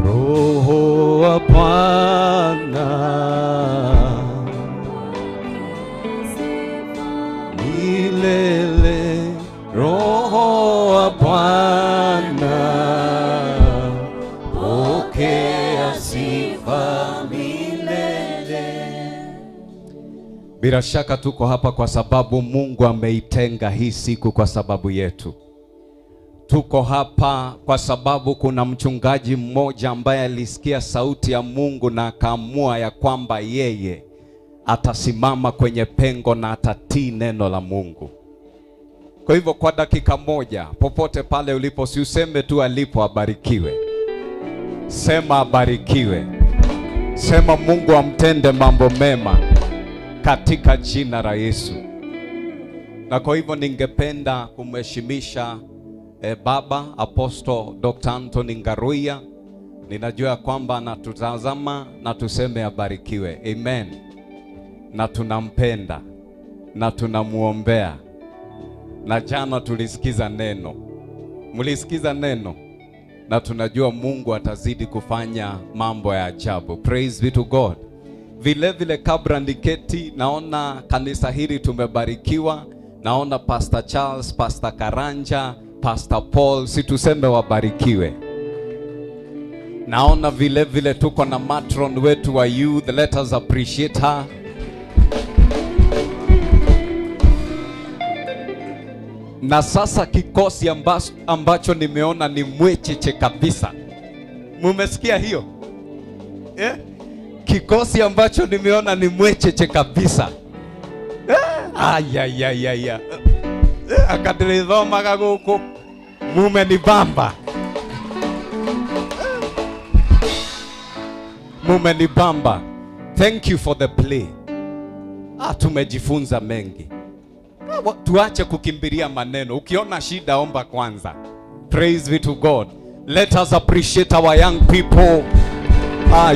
Roho wa Bwana milele, Roho wa Bwana pokea sifa milele. Bila shaka tuko hapa kwa sababu Mungu ameitenga hii siku kwa sababu yetu. Tuko hapa kwa sababu kuna mchungaji mmoja ambaye alisikia sauti ya Mungu na akaamua ya kwamba yeye atasimama kwenye pengo na atatii neno la Mungu. Kwa hivyo kwa dakika moja, popote pale ulipo, si useme tu alipo abarikiwe. Sema abarikiwe. Sema Mungu amtende mambo mema katika jina la Yesu. Na kwa hivyo ningependa kumheshimisha Baba Apostle Dr. Anthony Ngaruiya. Ninajua kwamba anatutazama na tuseme abarikiwe. Amen. Na tunampenda na tunamuombea. Na jana tulisikiza neno. Mlisikiza neno. Na tunajua Mungu atazidi kufanya mambo ya ajabu. Praise be to God. Vile vile kabla niketi, naona kanisa hili tumebarikiwa. Naona Pastor Charles, Pastor Karanja, Pastor Paul, si tuseme wabarikiwe. Naona vile vile tuko na matron wetu wa youth, let us appreciate her. Na sasa kikosi ambacho nimeona ni mwecheche kabisa. Mumesikia hiyo? Eh? Kikosi ambacho nimeona ni mwecheche kabisa. Eh? Ayayayaya. Akadilidhoma kaguku. Mumenibamba. Mumenibamba. Thank you for the play. Tumejifunza mengi. Tuache kukimbilia maneno. Ukiona shida omba kwanza. Praise be to God. Let us appreciate our young people.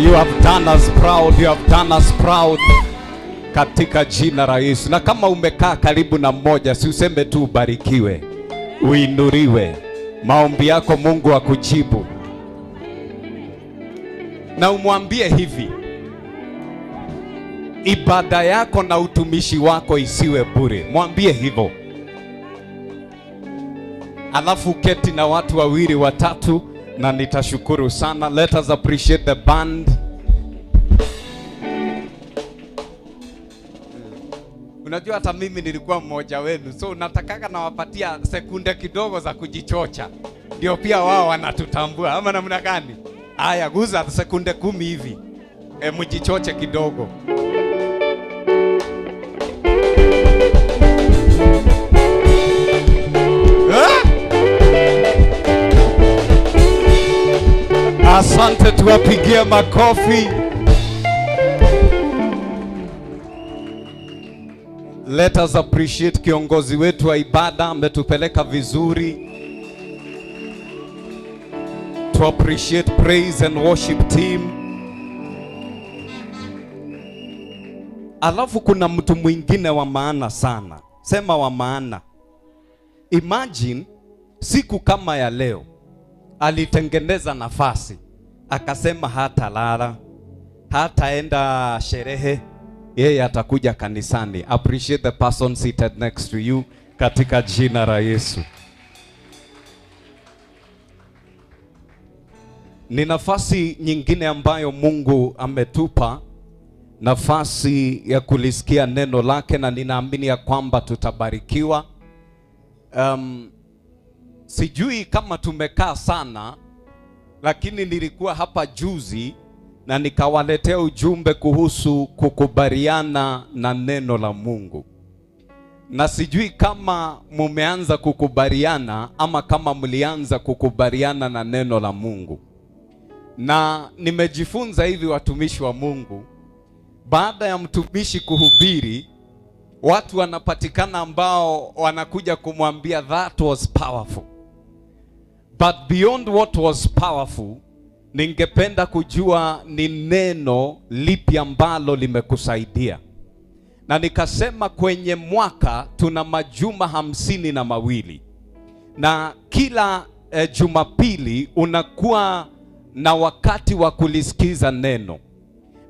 You have done us proud. You have done us proud. Katika jina la Yesu. Na kama umekaa karibu na mmoja, si useme tu ubarikiwe, uinuriwe. Maombi yako Mungu akujibu. Na umwambie hivi, ibada yako na utumishi wako isiwe bure. Mwambie hivyo. Alafu keti na watu wawili watatu na nitashukuru sana. Let us appreciate the band. Unajua hata mimi nilikuwa mmoja wenu, so natakaga nawapatia sekunde kidogo za kujichocha, ndio pia wao wanatutambua ama namna gani? Aya, guza sekunde 10 hivi, mjichoche kidogo. Asante, tuwapigie makofi. Let us appreciate kiongozi wetu wa ibada, ametupeleka vizuri. To appreciate praise and worship team. Alafu kuna mtu mwingine wa maana sana. Sema wa maana. Imagine siku kama ya leo alitengeneza nafasi, akasema hatalala, hataenda sherehe, yeye atakuja kanisani. Appreciate the person seated next to you katika jina la Yesu. Ni nafasi nyingine ambayo Mungu ametupa, nafasi ya kulisikia neno lake, na ninaamini ya kwamba tutabarikiwa. Sijui kama tumekaa sana, lakini nilikuwa hapa juzi na nikawaletea ujumbe kuhusu kukubaliana na neno la Mungu. Na sijui kama mumeanza kukubaliana ama kama mlianza kukubaliana na neno la Mungu. Na nimejifunza hivi, watumishi wa Mungu, baada ya mtumishi kuhubiri, watu wanapatikana ambao wanakuja kumwambia that was powerful. But beyond what was powerful, ningependa kujua ni neno lipi ambalo limekusaidia. Na nikasema kwenye mwaka tuna majuma 52. Na kila Jumapili unakuwa na wakati wa kulisikiza neno.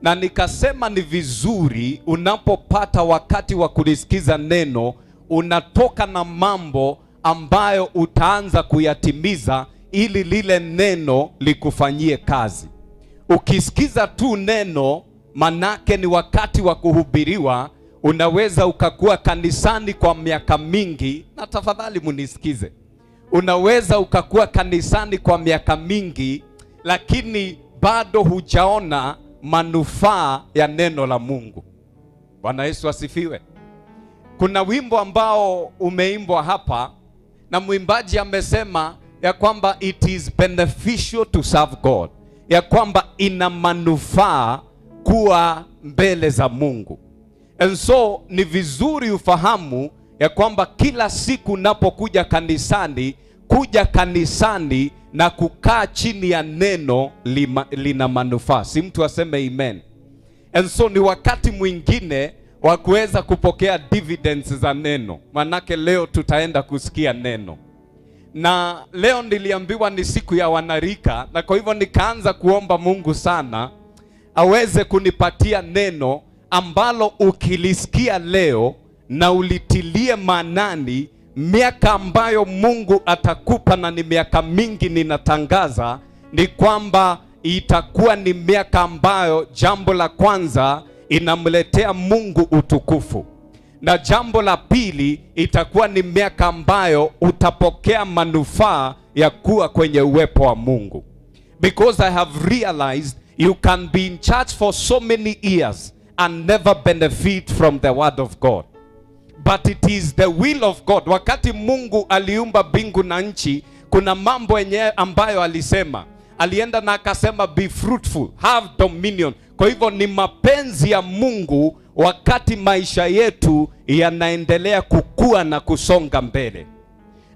Na nikasema ni vizuri unapopata wakati wa kulisikiza neno, unatoka na mambo ambayo utaanza kuyatimiza ili lile neno likufanyie kazi. Ukisikiza tu neno, manake ni wakati wa kuhubiriwa. Unaweza ukakuwa kanisani kwa miaka mingi, na tafadhali munisikize. Unaweza ukakuwa kanisani kwa miaka mingi, lakini bado hujaona manufaa ya neno la Mungu. Bwana Yesu asifiwe. Kuna wimbo ambao umeimbwa hapa na mwimbaji amesema ya kwamba it is beneficial to serve God, ya kwamba ina manufaa kuwa mbele za Mungu. And so ni vizuri ufahamu ya kwamba kila siku unapokuja kanisani, kuja kanisani na kukaa chini ya neno lina manufaa. Si mtu aseme amen. And so ni wakati mwingine wa kuweza kupokea dividends za neno. Manake leo tutaenda kusikia neno. Na leo niliambiwa ni siku ya wanarika, na kwa hivyo nikaanza kuomba Mungu sana aweze kunipatia neno ambalo ukilisikia leo na ulitilie maanani, miaka ambayo Mungu atakupa, na ni miaka mingi ninatangaza, ni kwamba itakuwa ni miaka ambayo jambo la kwanza inamletea Mungu utukufu, na jambo la pili itakuwa ni miaka ambayo utapokea manufaa ya kuwa kwenye uwepo wa Mungu. Because I have realized you can be in church for so many years and never benefit from the word of God. But it is the will of God. Wakati Mungu aliumba mbingu na nchi, kuna mambo yenyewe ambayo alisema. Alienda na akasema be fruitful, have dominion. Kwa hivyo ni mapenzi ya Mungu wakati maisha yetu yanaendelea kukua na kusonga mbele.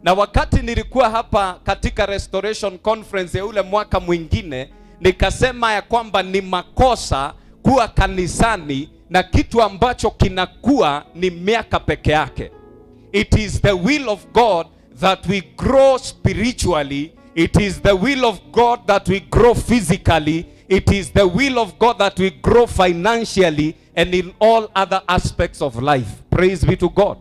Na wakati nilikuwa hapa katika Restoration Conference ya ule mwaka mwingine, nikasema ya kwamba ni makosa kuwa kanisani na kitu ambacho kinakuwa ni miaka peke yake. It is the will of God that we grow spiritually. It is the will of God that we grow physically. It is the will of God that we grow financially and in all other aspects of life. Praise be to God.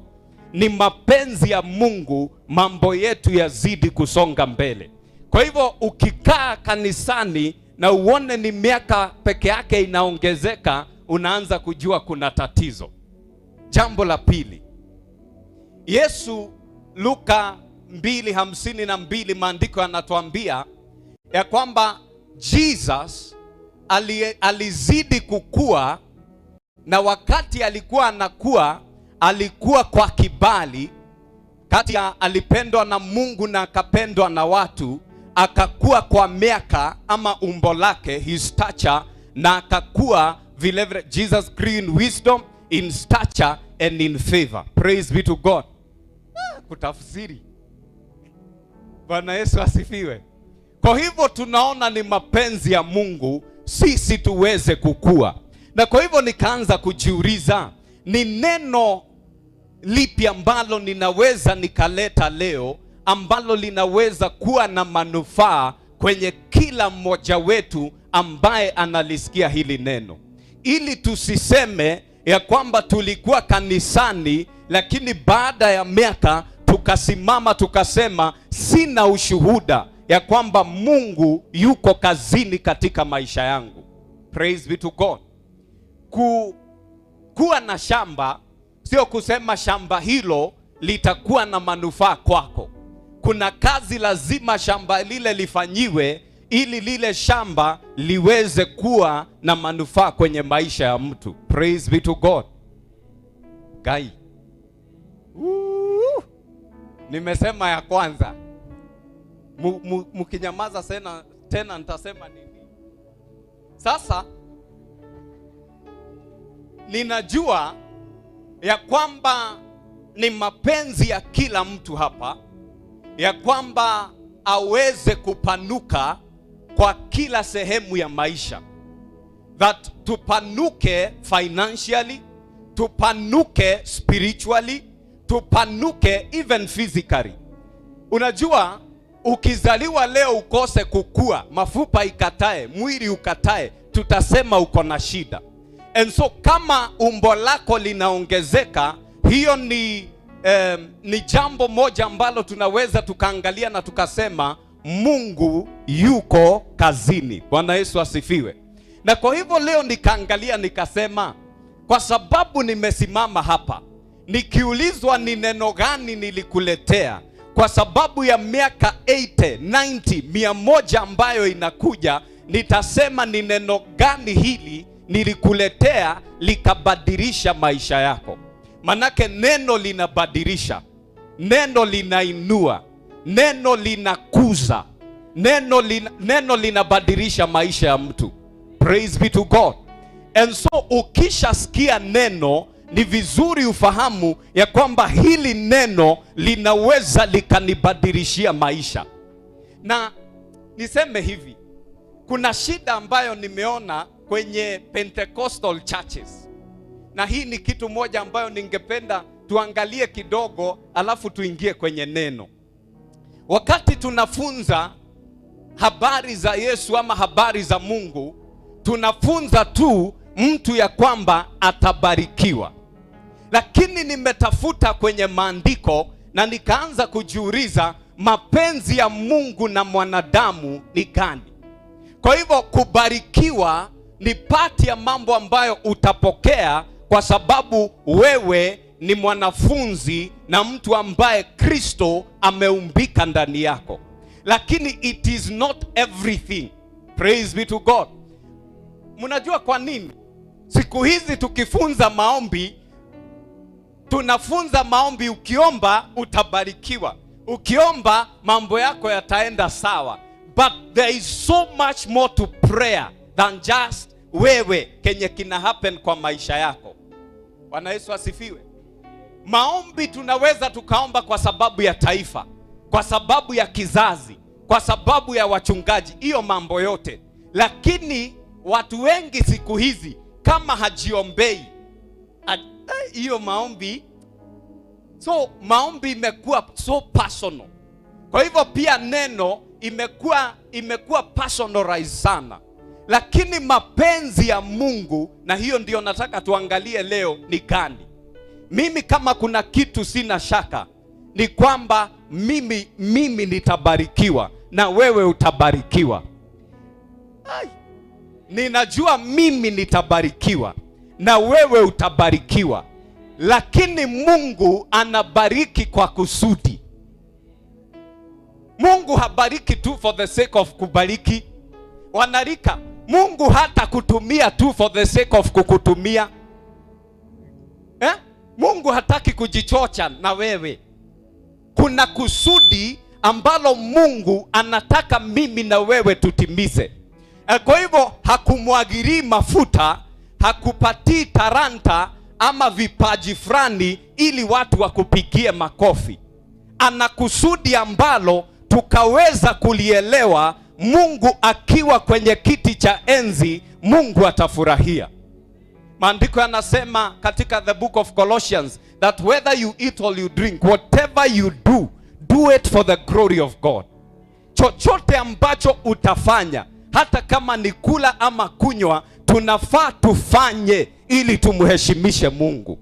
Ni mapenzi ya Mungu mambo yetu yazidi kusonga mbele. Kwa hivyo ukikaa kanisani na uone ni miaka peke yake inaongezeka, unaanza kujua kuna tatizo. Jambo la pili, Yesu, Luka 2:52, maandiko yanatuambia ya kwamba Jesus alizidi kukua, na wakati alikuwa anakuwa, alikuwa kwa kibali. Kati ya alipendwa na Mungu na akapendwa na watu, akakua kwa miaka ama umbo lake, his stature, na akakua vile vile. Jesus grew in wisdom, in stature and in favor. Praise be to God. Kutafsiri. Bwana Yesu asifiwe. Kwa hivyo tunaona ni mapenzi ya Mungu sisi tuweze kukua. Na kwa hivyo nikaanza kujiuliza, ni neno lipi ambalo ninaweza nikaleta leo ambalo linaweza kuwa na manufaa kwenye kila mmoja wetu ambaye analisikia hili neno, ili tusiseme ya kwamba tulikuwa kanisani lakini baada ya miaka tukasimama tukasema sina ushuhuda ya kwamba Mungu yuko kazini katika maisha yangu. Praise be to God. Kuwa na shamba sio kusema shamba hilo litakuwa na manufaa kwako. Kuna kazi lazima shamba lile lifanyiwe ili lile shamba liweze kuwa na manufaa kwenye maisha ya mtu. Praise be to God. Gai. Nimesema ya kwanza. Mkinyamaza tena nitasema nini? Sasa ninajua ya kwamba ni mapenzi ya kila mtu hapa ya kwamba aweze kupanuka kwa kila sehemu ya maisha. That tupanuke financially, tupanuke spiritually, tupanuke even physically. Unajua Ukizaliwa leo ukose kukua, mafupa ikatae, mwili ukatae, tutasema uko na shida. And so kama umbo lako linaongezeka, hiyo ni jambo moja ambalo tunaweza tukaangalia na tukasema Mungu yuko kazini. Bwana Yesu asifiwe. Na kwa hivyo leo nikaangalia nikasema, kwa sababu nimesimama hapa, nikiulizwa ni neno gani nilikuletea kwa sababu ya miaka 80, 90, 100 ambayo inakuja, nitasema ni neno gani hili nilikuletea likabadilisha maisha yako. Manake neno linabadilisha, neno linainua, neno linakuza, neno linabadilisha maisha ya mtu. Praise be to God. And so ukishasikia neno, ni vizuri ufahamu ya kwamba hili neno linaweza likanibadilishia maisha. Na niseme hivi, kuna shida ambayo nimeona kwenye Pentecostal churches. Na hii ni kitu moja ambayo ningependa tuangalie kidogo, alafu tuingie kwenye neno. Wakati tunafunza habari za Yesu ama habari za Mungu, tunafunza tu mtu ya kwamba atabarikiwa. Lakini nimetafuta kwenye maandiko na nikaanza kujiuliza mapenzi ya Mungu na mwanadamu ni gani? Kwa hivyo kubarikiwa ni pati ya mambo ambayo utapokea kwa sababu wewe ni mwanafunzi na mtu ambaye Kristo ameumbika ndani yako. Lakini it is not everything. Praise be to God. Mnajua kwa nini? Siku hizi tukifunza maombi, tunafunza maombi ukiomba utabarikiwa. Ukiomba mambo yako yataenda sawa. But there is so much more to prayer than just wewe kenye kina happen kwa maisha yako. Bwana Yesu asifiwe. Maombi tunaweza tukaomba kwa sababu ya taifa, kwa sababu ya kizazi, kwa sababu ya wachungaji, hiyo mambo yote. Lakini watu wengi siku hizi kama hajiombei hiyo maombi, so maombi imekuwa so personal. Kwa hivyo pia neno imekuwa personalized sana. Lakini mapenzi ya Mungu, na hiyo ndio nataka tuangalie leo, ni gani? Mimi kama kuna kitu sina shaka ni kwamba mimi nitabarikiwa na wewe utabarikiwa. Ai, ninajua mimi nitabarikiwa na wewe utabarikiwa. Lakini Mungu anabariki kwa kusudi. Mungu habariki tu for the sake of kubariki. Wanarika, Mungu hata kutumia tu for the sake of kukutumia. Eh? Mungu hataki kujichocha na wewe. Kuna kusudi ambalo Mungu anataka mimi na wewe tutimize. Kwa hivyo hakumwagirii mafuta, hakupatii talanta ama vipaji fulani ili watu wakupigie makofi. Ana kusudi ambalo tukaweza kulielewa. Mungu akiwa kwenye kiti cha enzi, Mungu atafurahia. Maandiko yanasema katika the book of Colossians that whether you eat or you drink, whatever you do, do it for the glory of God. Chochote ambacho utafanya, hata kama ni kula ama kunywa, tunafaa tufanye ili tumheshimishe Mungu.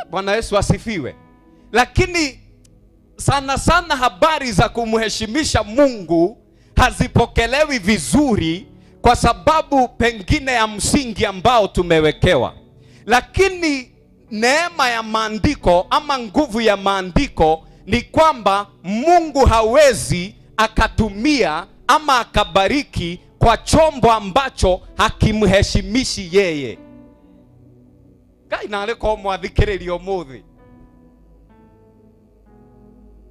Bwana Yesu asifiwe. Lakini sana sana habari za kumheshimisha Mungu hazipokelewi vizuri kwa sababu pengine ya msingi ambao tumewekewa. Lakini neema ya maandiko ama nguvu ya maandiko ni kwamba Mungu hawezi akatumia ama akabariki kwa chombo ambacho hakimheshimishi yeye. Kai na aleko mwathikiririo umuthi.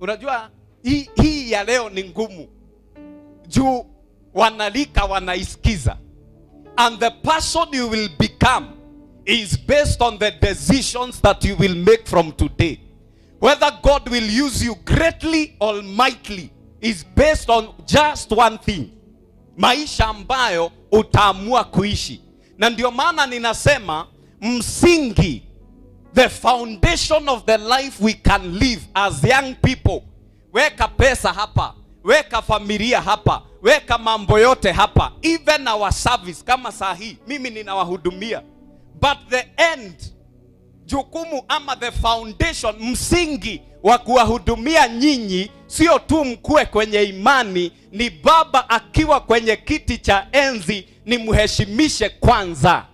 Unajua hii ya leo ni ngumu. Juu wanalika wanaisikiza. And the person you will become is based on the decisions that you will make from today. Whether God will use you greatly or mightily is based on just one thing. Maisha ambayo utaamua kuishi. Na ndio maana ninasema msingi, the foundation of the life we can live as young people. Weka pesa hapa, weka familia hapa, weka mambo yote hapa, even our service. Kama saa hii mimi ninawahudumia, but the end, jukumu ama the foundation, msingi wa kuwahudumia nyinyi sio tu mkue kwenye imani, ni Baba akiwa kwenye kiti cha enzi nimheshimishe kwanza.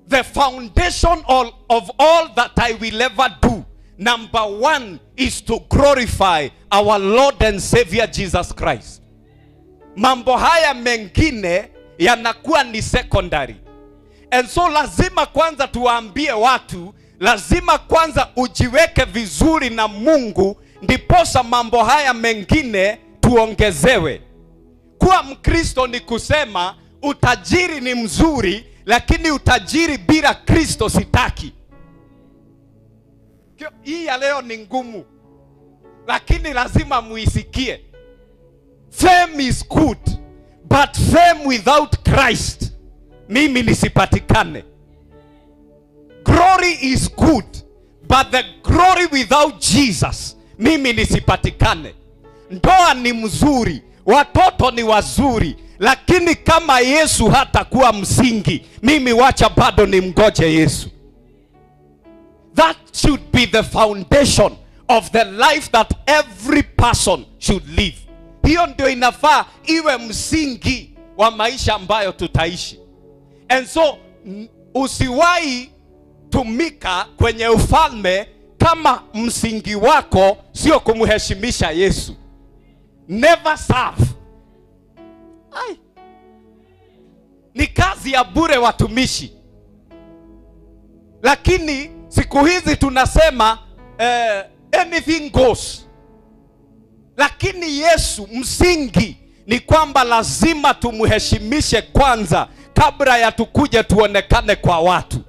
The foundation of all that I will ever do, number one, is to glorify our Lord and Savior Jesus Christ. Mambo haya mengine yanakuwa ni secondary. And so lazima kwanza tuwaambie watu, lazima kwanza ujiweke vizuri na Mungu, ndiposa mambo haya mengine tuongezewe. Kuwa Mkristo ni kusema utajiri ni mzuri, lakini utajiri bila Kristo sitaki. Hii ya leo ni ngumu, lakini lazima muisikie. Fame is good, but fame without Christ, mimi nisipatikane. Glory is good, but the glory without Jesus, mimi nisipatikane. Ndoa ni mzuri, watoto ni wazuri, lakini kama Yesu hatakuwa msingi, mimi wacha bado nimgoje Yesu. That should be the foundation of the life that every person should live. Hiyo ndio inafaa iwe msingi wa maisha ambayo tutaishi. And so usiwahi tumika kwenye ufalme kama msingi wako sio kumheshimisha Yesu. Never serve. Ai. Ni kazi ya bure watumishi. Lakini siku hizi tunasema anything goes. Lakini Yesu msingi ni kwamba lazima tumheshimishe kwanza kabla ya tukuje tuonekane kwa watu.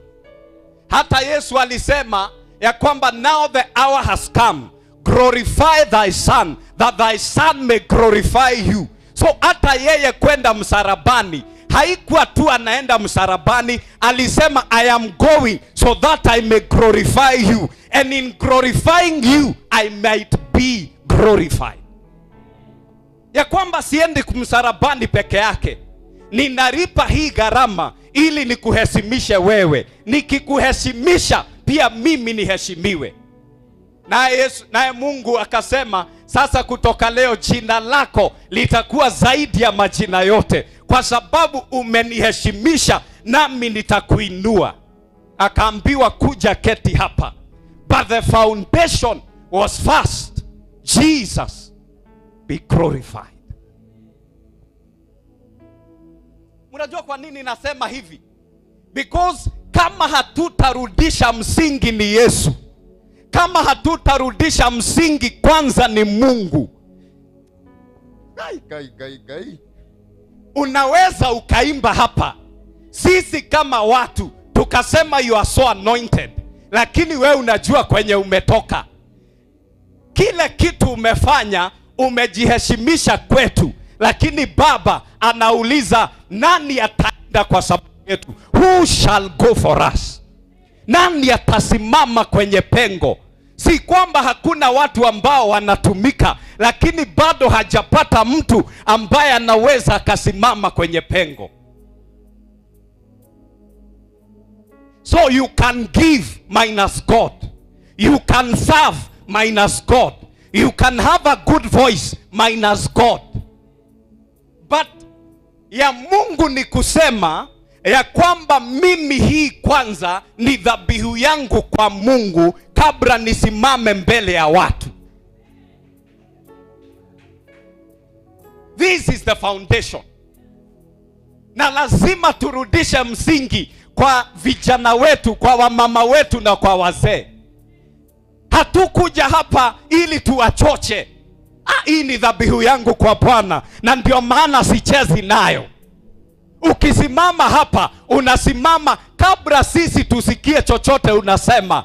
Hata Yesu alisema ya kwamba now the hour has come, glorify thy son that thy son may glorify you. So hata yeye kwenda msalabani haikuwa tu anaenda msalabani, alisema I am going so that I may glorify you, and in glorifying you I might be glorified. Ya kwamba siendi msalabani peke yake, ninalipa hii gharama ili nikuheshimishe wewe, nikikuheshimisha pia mimi niheshimiwe. Naye Yesu, naye Mungu akasema sasa kutoka leo jina lako litakuwa zaidi ya majina yote, kwa sababu umeniheshimisha nami nitakuinua. Akaambiwa kuja keti hapa. But the foundation was first Jesus be glorified. Unajua kwa nini nasema hivi? Because kama hatutarudisha msingi ni Yesu, kama hatutarudisha msingi kwanza ni Mungu. Gai, gai, gai, gai. Unaweza ukaimba hapa, sisi kama watu tukasema you are so anointed, lakini we unajua kwenye umetoka. Kile kitu umefanya umejiheshimisha kwetu, lakini Baba anauliza nani ataenda kwa sababu yetu? Who shall go for us? Nani atasimama kwenye pengo? Si kwamba hakuna watu ambao wanatumika, lakini bado hajapata mtu ambaye anaweza akasimama kwenye pengo. So you can give minus God. You can serve minus God. You can have a good voice minus God. But ya Mungu ni kusema ya kwamba mimi hii kwanza ni dhabihu yangu kwa Mungu kabla nisimame mbele ya watu. This is the foundation. Na lazima turudishe msingi kwa vijana wetu, kwa wamama wetu na kwa wazee. Hatukuja hapa ili tuwachoche. Hii ni dhabihu yangu kwa Bwana na ndio maana sichezi nayo. Ukisimama hapa, unasimama kabla sisi tusikie chochote unasema.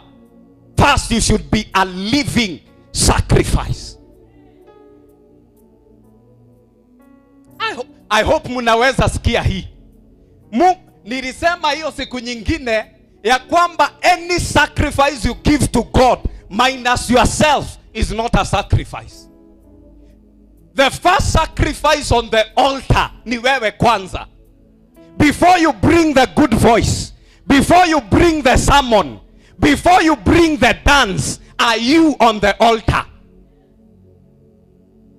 First you should be a living sacrifice. I hope mnaweza sikia hii. Nilisema hiyo siku nyingine ya kwamba any sacrifice you give to God minus yourself is not a sacrifice. The first sacrifice on the altar ni wewe kwanza. Before you bring the good voice, before you bring the sermon, before you bring the dance, are you on the altar?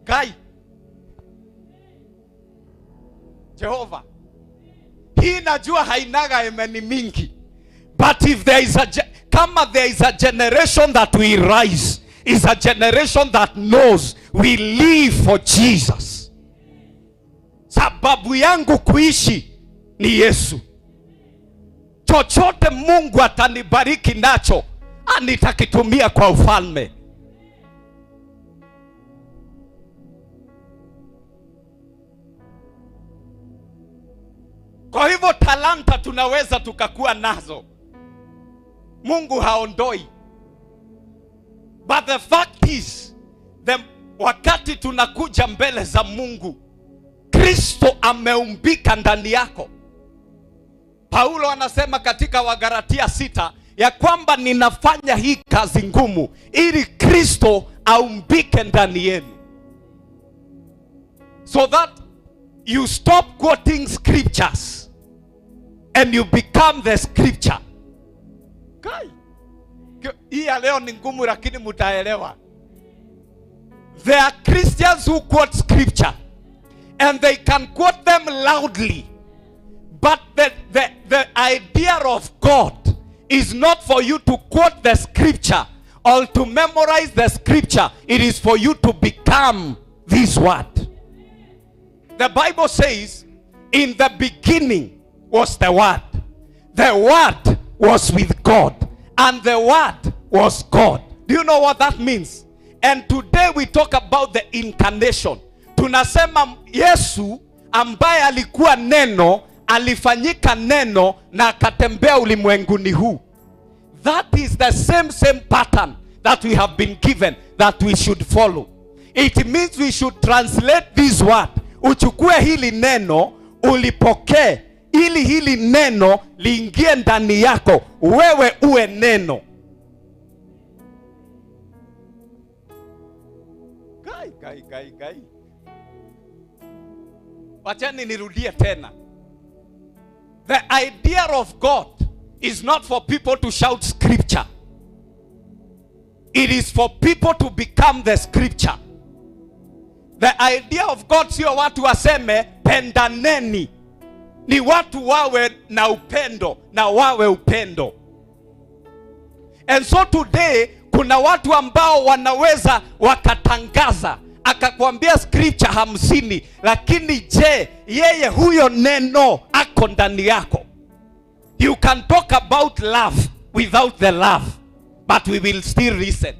Guy, Jehovah, hii najua hainaga emeni mingi. But if there is a kama there is a generation that we rise, is a generation that knows we live for Jesus. Sababu yangu kuishi ni Yesu. Chochote Mungu atanibariki nacho, nitakitumia kwa ufalme. Kwa hivyo talanta tunaweza tukakuwa nazo, Mungu haondoi. But the fact is, wakati tunakuja mbele za Mungu, Kristo ameumbika ndani yako. Paulo anasema katika Wagalatia 6 ya kwamba ninafanya hii kazi ngumu ili Kristo aumbike ndani yenu. So that you stop quoting scriptures and you become the scripture. Kai. Hii ya leo ni ngumu lakini mtaelewa. There are Christians who quote scripture and they can quote them loudly. But the idea of God is not for you to quote the scripture or to memorize the scripture. It is for you to become this word. The Bible says, in the beginning was the Word. The Word was with God, and the Word was God. Do you know what that means? And today we talk about the incarnation. Tunasema Yesu ambaye alikuwa neno, alifanyika neno na akatembea ulimwenguni huu. That is the same pattern that we have been given, that we should follow. It means we should translate this word. Uchukue hili neno, ulipokee, ili hili neno liingie ndani yako, wewe uwe neno. Gai, gai, gai, gai. Wacheni nirudie tena. The idea of God is not for people to shout scripture. It is for people to become the scripture. The idea of God sio watu waseme pendaneni. Ni watu wawe na upendo na wawe upendo. And so today kuna watu ambao wanaweza wakatangaza, akakwambia scripture 50, lakini je, yeye huyo neno ako ndani yako? You can talk about love without the love, but we will still listen.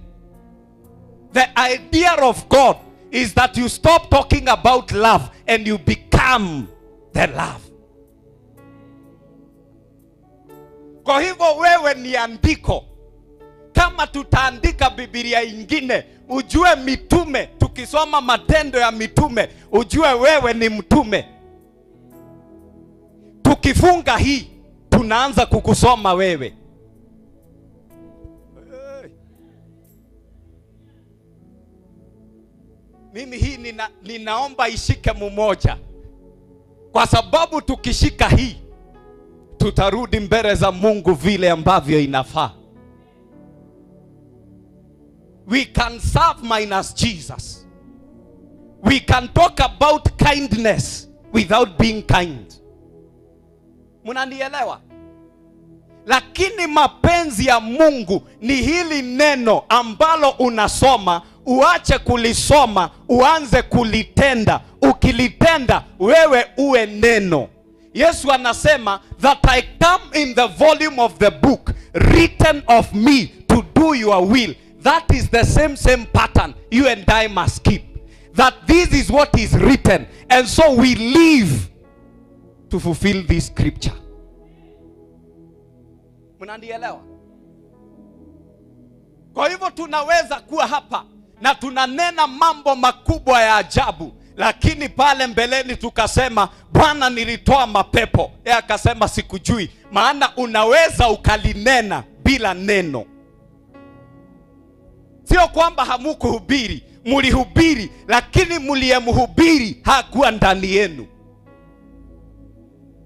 The idea of God is that you stop talking about love and you become the love. Kwa hivyo wewe ni andiko. Kama tutaandika Biblia ingine, ujue mitume, tukisoma matendo ya mitume, ujue wewe ni mtume. Tukifunga hii, tunaanza kukusoma wewe. Mimi hii ninaomba ishike mumoja. Kwa sababu tukishika hii, tutarudi mbele za Mungu vile ambavyo inafaa. We can serve minus Jesus. We can talk about kindness without being kind. Munanielewa? Lakini mapenzi ya Mungu ni hili neno ambalo unasoma, uache kulisoma, uanze kulitenda. Ukilitenda, wewe uwe neno. Yesu anasema that I come in the volume of the book written of me to do your will. That is the same pattern you and I must keep. That this is what is written. And so we live to fulfill this scripture. Mnanielewa? Kwa hivyo tunaweza kuwa hapa na tunanena mambo makubwa ya ajabu, lakini pale mbeleni tukasema Bwana nilitoa mapepo, yeye akasema sikujui. Maana unaweza ukalinena bila neno. Sio kwamba hamukuhubiri, mulihubiri, lakini mliyemhubiri hakuwa ndani yenu.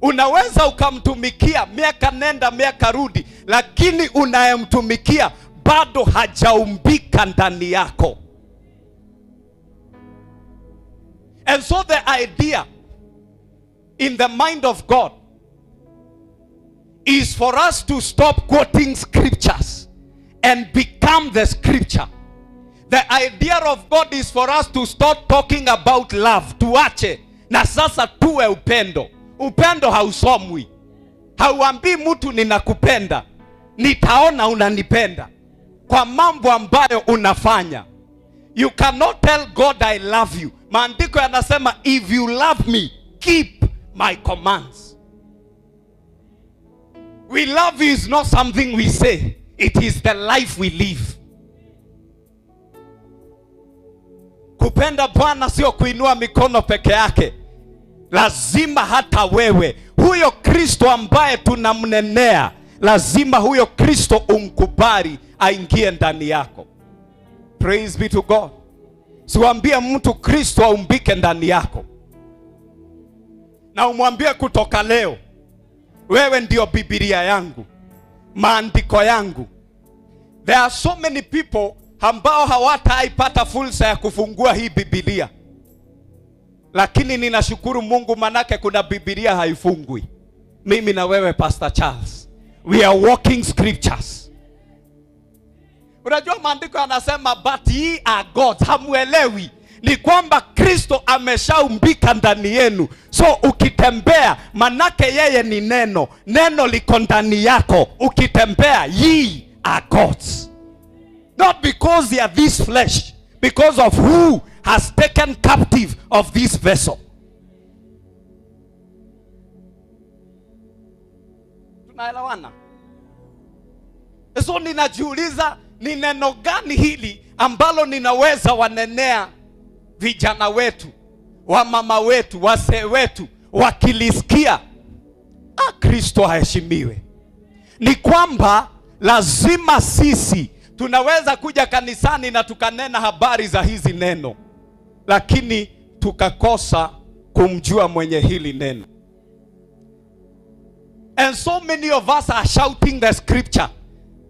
Unaweza ukamtumikia miaka nenda miaka rudi, lakini unayemtumikia bado hajaumbika ndani yako. And so the idea in the mind of God is for us to stop quoting scriptures and become the scripture. The idea of God is for us to stop talking about love. Tuache na sasa tuwe upendo. Upendo hausomwi. Hauambii mtu ninakupenda, nitaona unanipenda kwa mambo ambayo unafanya. You cannot tell God I love you. Maandiko yanasema if you love me, keep my commands. We love you is not something we say. It is the life we live. Kupenda Bwana sio kuinua mikono peke yake. Lazima hata wewe, huyo Kristo ambaye tunamnenea, lazima huyo Kristo umkubali aingie ndani yako. Praise be to God. Siwaambie mtu Kristo aumbike ndani yako. Na umwambie kutoka leo, wewe ndio Biblia yangu, maandiko yangu. There are so many people ambao hawataipata fursa ya kufungua hii Biblia. Lakini ninashukuru Mungu manake kuna Biblia haifungwi. Mimi na wewe Pastor Charles, we are walking scriptures. Unajua maandiko yanasema but ye are gods. Hamuelewi. Ni kwamba Kristo ameshaumbika ndani yenu. So ukitembea, manake yeye ni neno. Neno liko ndani yako. Ukitembea, ye are gods. Not because they are this flesh, because of who has taken captive of this vessel. Tunaelewana? So ninajiuliza ni neno gani hili ambalo ninaweza wanenea vijana wetu, wamama wetu, wazee wetu, wakilisikia, Kristo aheshimiwe. Ni kwamba lazima sisi tunaweza kuja kanisani na tukanena habari za hizi neno, lakini tukakosa kumjua mwenye hili neno. And so many of us are shouting the scripture,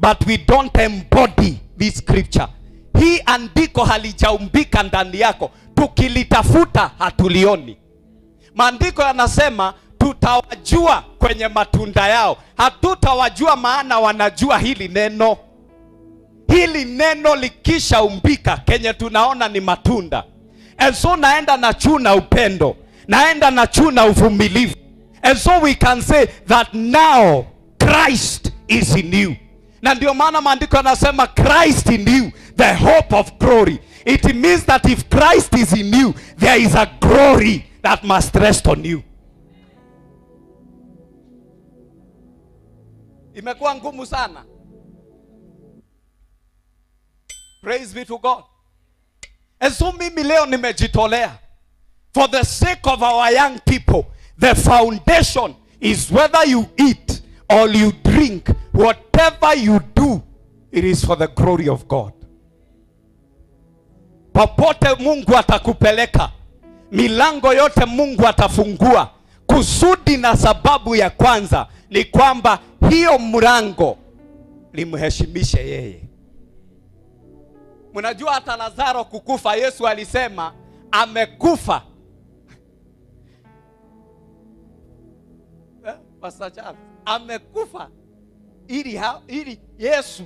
but we don't embody this scripture. Hii andiko halijaumbika ndani yako. Tukilitafuta hatulioni. Maandiko yanasema tutawajua kwenye matunda yao. Hatutawajua maana wanajua hili neno. Hili neno likishaumbika, kenye tunaona ni matunda. And so naenda na chuna upendo, naenda na chuna uvumilivu. And so we can say that now Christ is in you. Na ndio maana maandiko yanasema Christ in you, the hope of glory. It means that if Christ is in you, there is a glory that must rest on you. Imekuwa ngumu sana. Praise be to God. And so mimi leo nimejitolea. For the sake of our young people, the foundation is whether you eat or you drink, whatever you do, it is for the glory of God. Popote Mungu atakupeleka, milango yote Mungu atafungua. Kusudi na sababu ya kwanza ni kwamba hiyo mlango limheshimishe yeye. Mnajua hata Lazaro kukufa, Yesu alisema amekufa. Pastor Charles, amekufa ili Yesu,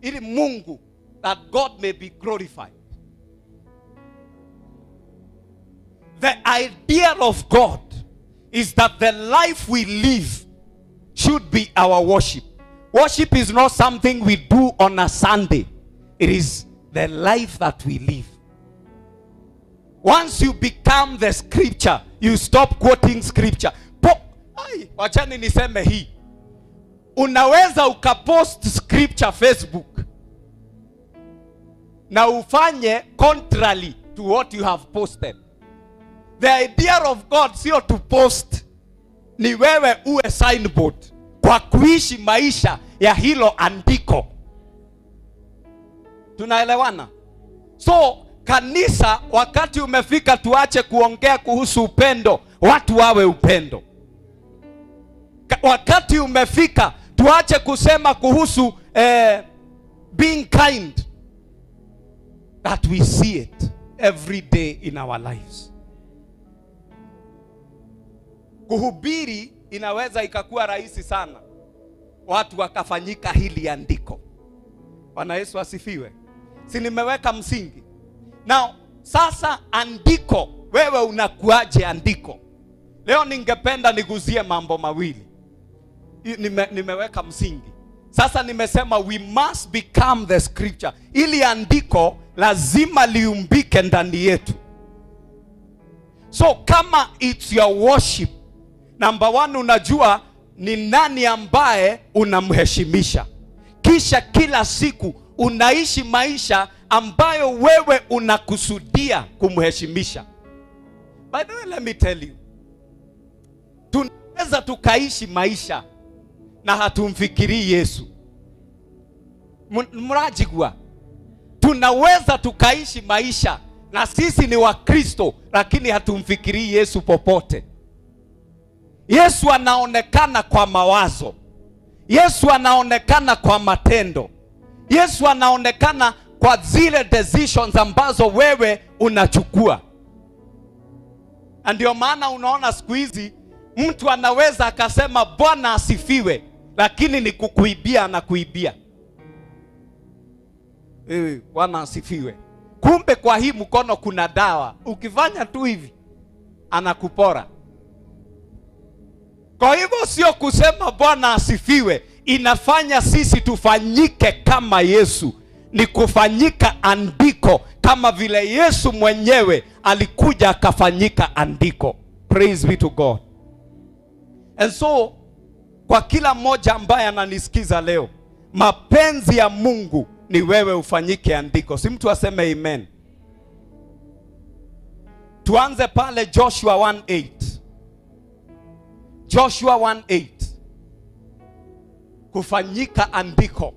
ili Mungu, that God may be glorified. The idea of God is that the life we live should be our worship. Worship is not something we do on a Sunday. It is the life that we live. Once you become the scripture, you stop quoting scripture. Wachani niseme hii. Unaweza ukapost scripture Facebook na ufanye contrary to what you have posted. The idea of God sio to post, ni wewe uwe signboard kwa kuishi maisha ya hilo andiko. Tunaelewana? So kanisa, wakati umefika tuache kuongea kuhusu upendo, watu wawe upendo. Wakati umefika tuache kusema kuhusu being kind, that we see it every day in our lives. Kuhubiri inaweza ikakuwa rahisi sana, watu wakafanyika hili andiko. Bwana Yesu asifiwe. Si nimeweka msingi? Now, sasa andiko, wewe unakuaje andiko? Leo ningependa niguzie mambo mawili. Nimeweka msingi. Sasa nimesema we must become the scripture. Ili andiko lazima liumbike ndani yetu. So kama it's your worship, number one, unajua ni nani ambaye unamheshimisha. Kisha kila siku unaishi maisha ambayo wewe unakusudia kumheshimisha. By the way, let me tell you, tunaweza tukaishi maisha na hatumfikirii Yesu. Mrajigwa. Tunaweza tukaishi maisha na sisi ni Wakristo, lakini hatumfikirii Yesu popote. Yesu anaonekana kwa mawazo. Yesu anaonekana kwa matendo. Yesu anaonekana kwa zile decisions ambazo wewe unachukua. Na ndio maana unaona siku hizi mtu anaweza akasema Bwana asifiwe, lakini ni kukuibia na kuibia. Bwana asifiwe. Kumbe kwa hii mkono kuna dawa. Ukifanya tu hivi anakupora. Kwa hivyo sio kusema Bwana asifiwe inafanya sisi tufanyike kama Yesu. Ni kufanyika andiko kama vile Yesu mwenyewe alikuja akafanyika andiko. Praise be to God. And so kwa kila mmoja ambaye ananisikiza leo, mapenzi ya Mungu ni wewe ufanyike andiko. Si mtu aseme amen. Tuanze pale Joshua 1:8. Joshua 1:8. Kufanyika andiko.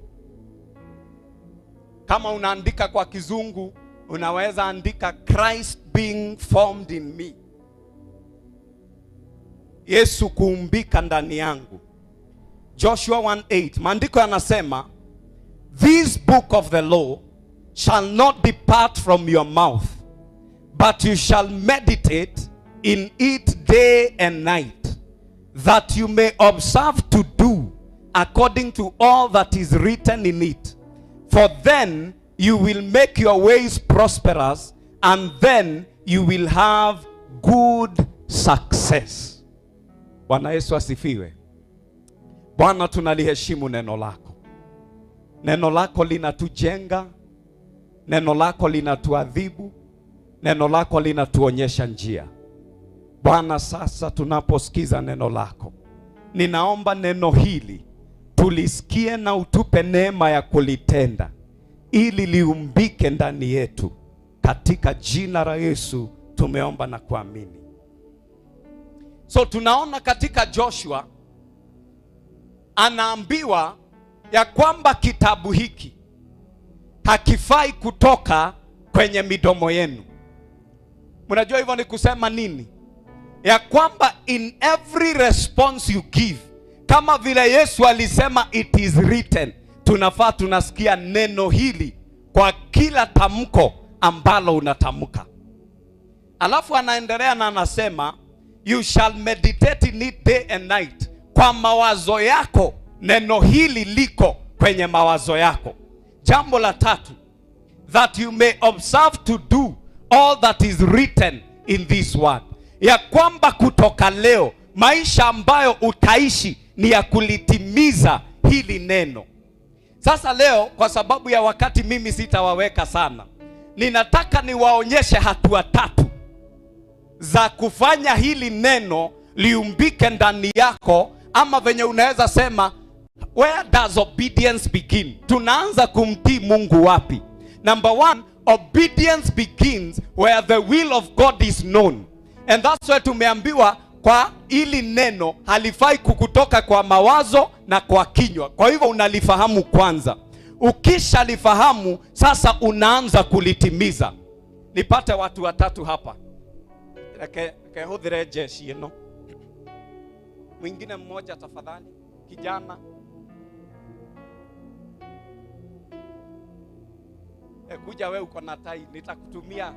Kama unaandika kwa Kizungu, unaweza andika Christ being formed in me. Yesu kuumbika ndani yangu. Joshua 1:8. Maandiko yanasema, this book of the law shall not depart from your mouth, but you shall meditate in it day and night, that you may observe to do according to all that is written in it. For then you will make your ways prosperous, and then you will have good success. Bwana Yesu asifiwe. Bwana, tunaliheshimu neno lako. Neno lako linatujenga, neno lako linatuadhibu, neno lako linatuonyesha njia. Bwana, sasa tunaposikiza neno lako, ninaomba neno hili tulisikie na utupe neema ya kulitenda, ili liumbike ndani yetu. Katika jina la Yesu tumeomba na kuamini. So tunaona katika Joshua anaambiwa ya kwamba kitabu hiki hakifai kutoka kwenye midomo yenu. Mnajua hivyo ni kusema nini? Ya kwamba in every response you give, kama vile Yesu alisema it is written, tunafaa tunasikia neno hili kwa kila tamko ambalo unatamka. Alafu anaendelea na anasema you shall meditate in it day and night. Kwa mawazo yako, neno hili liko kwenye mawazo yako. Jambo la tatu, that you may observe to do all that is written in this word. Ya kwamba kutoka leo, maisha ambayo utaishi ni ya kulitimiza hili neno. Sasa leo, kwa sababu ya wakati mimi sitawaweka sana, ninataka niwaonyeshe hatua tatu za kufanya hili neno liumbike ndani yako, ama venye unaweza sema, where does obedience begin? Tunaanza kumtii Mungu wapi? Number one, obedience begins where the will of God is known. And that's why tumeambiwa kwa hili neno halifai kukutoka kwa mawazo na kwa kinywa. Kwa hivyo unalifahamu kwanza. Ukishalifahamu sasa unaanza kulitimiza. Nipate watu watatu hapa. Reke jeshi ino. Mwingine mmoja tafadhali, kijana. Kuja we uko na tai, nitakutumia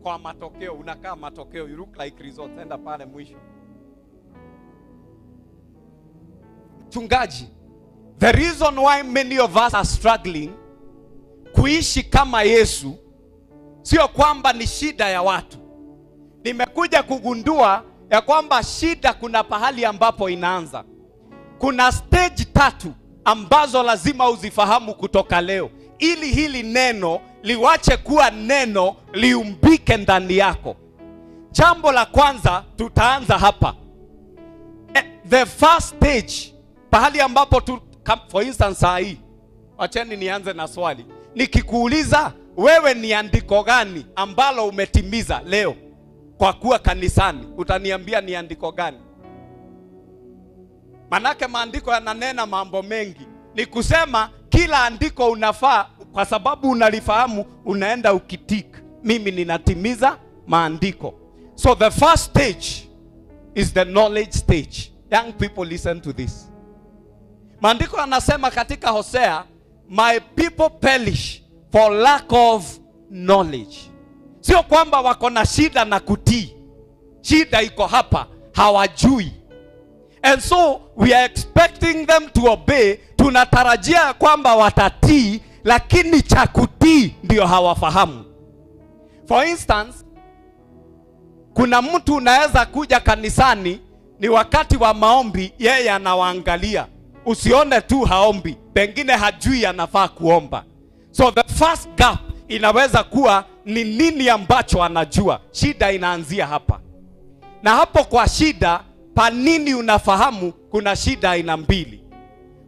kwa matokeo, unakaa matokeo, you look like resort, enda pale mwisho. Mchungaji, the reason why many of us are struggling kuishi kama Yesu sio kwamba ni shida ya watu. Nimekuja kugundua ya kwamba shida kuna pahali ambapo inaanza. Kuna stage tatu ambazo lazima uzifahamu kutoka leo, ili hili neno liwache kuwa neno, liumbike ndani yako. Jambo la kwanza tutaanza hapa. The first stage, pahali ambapo tu, for instance saa hii, wacheni nianze na swali. Nikikuuliza wewe ni andiko gani ambalo umetimiza leo kwa kuwa kanisani, utaniambia ni andiko gani? Manake maandiko yananena mambo mengi. Ni kusema kila andiko unafaa, kwa sababu unalifahamu, unaenda ukitik, mimi ninatimiza maandiko. So the first stage is the knowledge stage. Young people, listen to this. Maandiko yanasema katika Hosea, my people perish for lack of knowledge. Sio kwamba wako na shida na kutii. Shida iko hapa, hawajui. And so we are expecting them to obey. Tunatarajia kwamba watatii, lakini cha kutii ndio hawafahamu. For instance, kuna mtu unaweza kuja kanisani, ni wakati wa maombi, yeye anawaangalia. Usione tu haombi, pengine hajui anafaa kuomba. So the first gap inaweza kuwa ni nini ambacho anajua. Shida inaanzia hapa. Na hapo kwa shida, pa nini unafahamu, kuna shida aina mbili.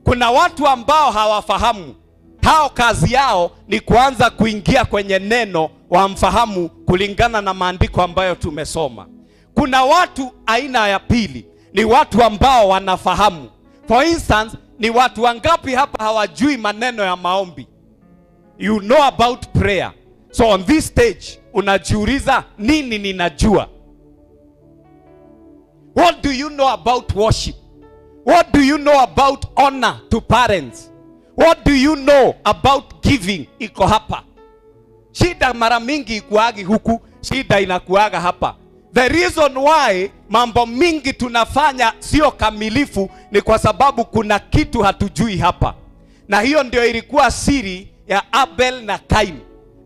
Kuna watu ambao hawafahamu. Hao kazi yao ni kuanza kuingia kwenye neno wamfahamu kulingana na maandiko ambayo tumesoma. Kuna watu aina ya pili, ni watu ambao wanafahamu. For instance, ni watu wangapi hapa hawajui maneno ya maombi? You know about prayer. So on this stage, unajiuliza nini ninajua? What do you know about worship? What do you know about honor to parents? What do you know about giving? Iko hapa. Shida mara mingi ikuagi huku, shida inakuaga hapa. The reason why mambo mingi tunafanya sio kamilifu ni kwa sababu kuna kitu hatujui hapa. Na hiyo ndio ilikuwa siri ya Abel na Kain.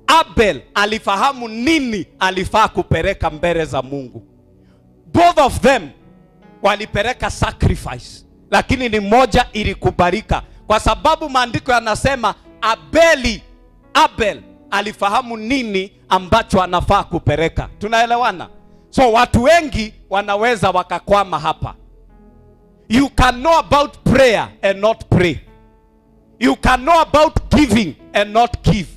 Abel alifahamu nini alifaa kupeleka mbele za Mungu. Both of them walipeleka sacrifice, lakini ni moja ilikubalika. Kwa sababu maandiko yanasema Abel alifahamu nini ambacho anafaa kupeleka. Tunaelewana? So watu wengi wanaweza wakakwama hapa. You can know about prayer and not pray. You can know about giving and not give.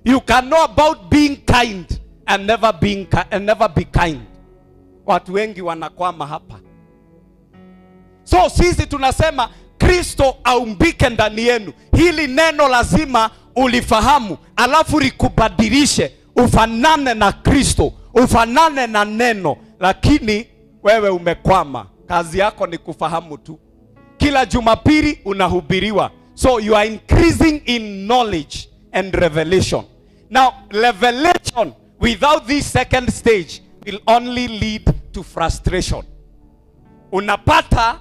You can know about being kind and never be kind. Watu wengi wanakwama hapa. So sisi tunasema Kristo aumbike ndani yenu. Hili neno lazima ulifahamu, alafu likubadilishe, ufanane na Kristo, ufanane na neno. Lakini wewe umekwama. Kazi yako ni kufahamu tu. Kila Jumapili unahubiriwa. So you are increasing in knowledge and revelation. Now, revelation without this second stage will only lead to frustration. Unapata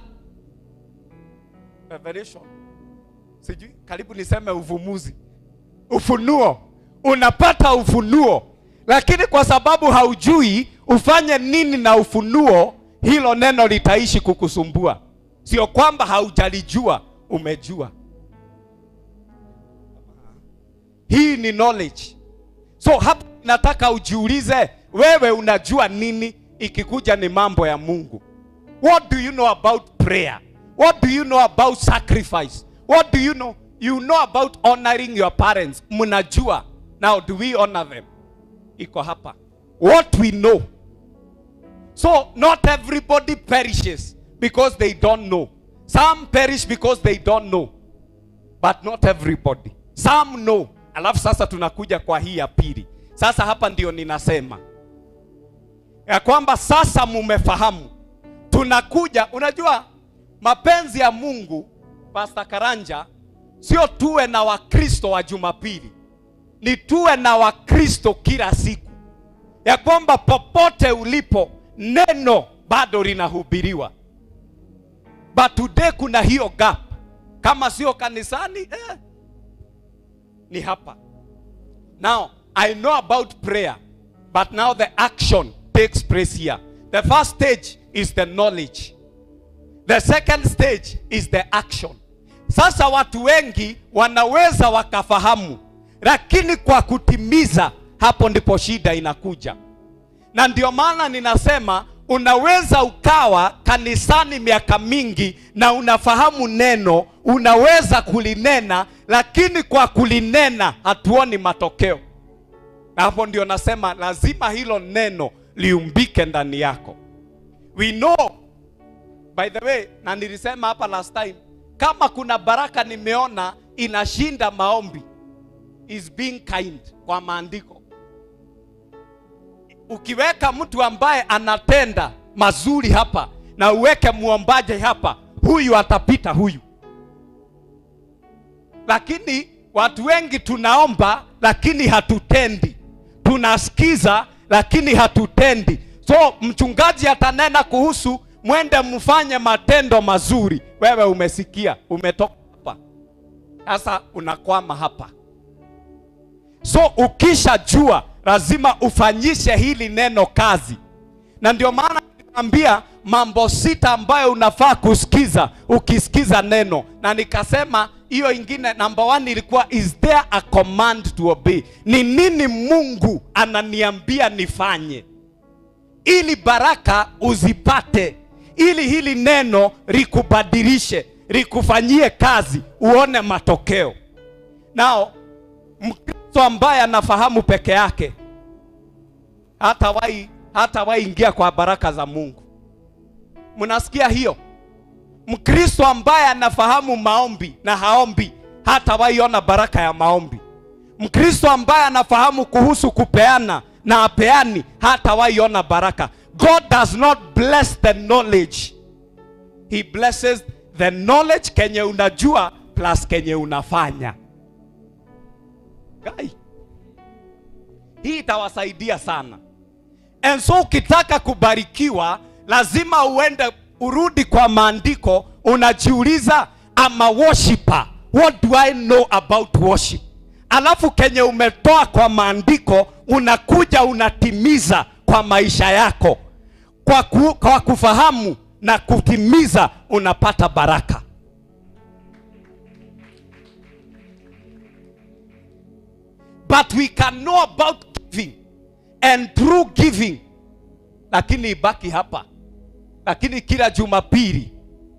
revelation. Sijui, karibu niseme uvumuzi. Ufunuo. Unapata ufunuo. Lakini kwa sababu haujui ufanye nini na ufunuo, hilo neno litaishi kukusumbua. Sio kwamba haujalijua, umejua. Hii ni knowledge. So hapa nataka ujiulize, wewe unajua nini ikikuja ni mambo ya Mungu? What do you know about prayer? What do you know about sacrifice? What do you know? You know about honoring your parents. Mnajua. Now do we honor them? Iko hapa. What we know. So not everybody perishes because they don't know. Some perish because they don't know. But not everybody. Some know. Alafu sasa tunakuja kwa hii ya pili. Sasa hapa ndio ninasema ya kwamba sasa mumefahamu. Tunakuja, unajua mapenzi ya Mungu, Pastor Karanja, sio tuwe na Wakristo wa Jumapili. Ni tuwe na Wakristo kila siku. Ya kwamba popote ulipo neno bado linahubiriwa. But today kuna hiyo gap. Kama sio kanisani, ni hapa. Now, I know about prayer, but now the action takes place here. The first stage is the knowledge. The second stage is the action. Sasa watu wengi wanaweza wakafahamu, lakini kwa kutimiza, hapo ndipo shida inakuja. Na ndio maana ninasema unaweza ukawa kanisani miaka mingi na unafahamu neno, unaweza kulinena, lakini kwa kulinena hatuoni matokeo. Na hapo ndio nasema lazima hilo neno liumbike ndani yako. We know, by the way, na nilisema hapa last time, kama kuna baraka nimeona inashinda maombi, is being kind kwa maandiko. Ukiweka mtu ambaye anatenda mazuri hapa na uweke muombaje hapa, huyu atapita huyu. Lakini watu wengi tunaomba lakini hatutendi. Tunasikiza lakini hatutendi. So mchungaji atanena kuhusu mwende mfanye matendo mazuri. Wewe umesikia, umetoka hapa. Sasa unakwama hapa. So ukishajua lazima ufanyishe hili neno kazi. Na ndio maana nilikwambia mambo 6 ambayo unafaa kusikiza ukisikiza neno. Na nikasema hiyo ingine number 1 ilikuwa, is there a command to obey? Ni nini Mungu ananiambia nifanye ili baraka uzipate, ili hili neno likubadilishe, likufanyie kazi, uone matokeo. Now, Mkristo ambaye anafahamu peke yake hatawahi ingia kwa baraka za Mungu. Mnasikia hiyo? Mkristo ambaye anafahamu maombi na haombi hatawahi ona baraka ya maombi. Mkristo ambaye anafahamu kuhusu kupeana na apeani hatawahi ona baraka. God does not bless the knowledge. He blesses the knowledge kenye unajua plus kenye unafanya. Guy, hii itawasaidia sana. And so ukitaka kubarikiwa lazima uende urudi kwa maandiko. Unajiuliza, I'm a worshiper, what do I know about worship? Alafu kenye umetoa kwa maandiko unakuja unatimiza kwa maisha yako. Kwa kufahamu na kutimiza unapata baraka. But we can know about giving and through giving, lakini ibaki hapa. Lakini kila Jumapili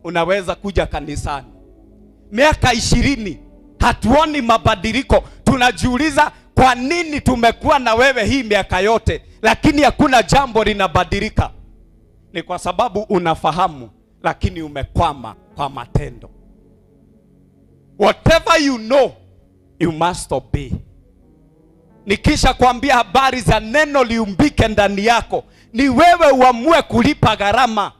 unaweza kuja kanisani. Miaka 20 hatuoni mabadiliko. Tunajiuliza kwa nini tumekuwa na wewe hii miaka yote lakini hakuna jambo linabadilika. Ni kwa sababu unafahamu lakini umekwama kwa matendo. Whatever you know, you must obey. Nikisha kuambia habari za neno liumbike ndani yako, ni wewe uamue kulipa gharama.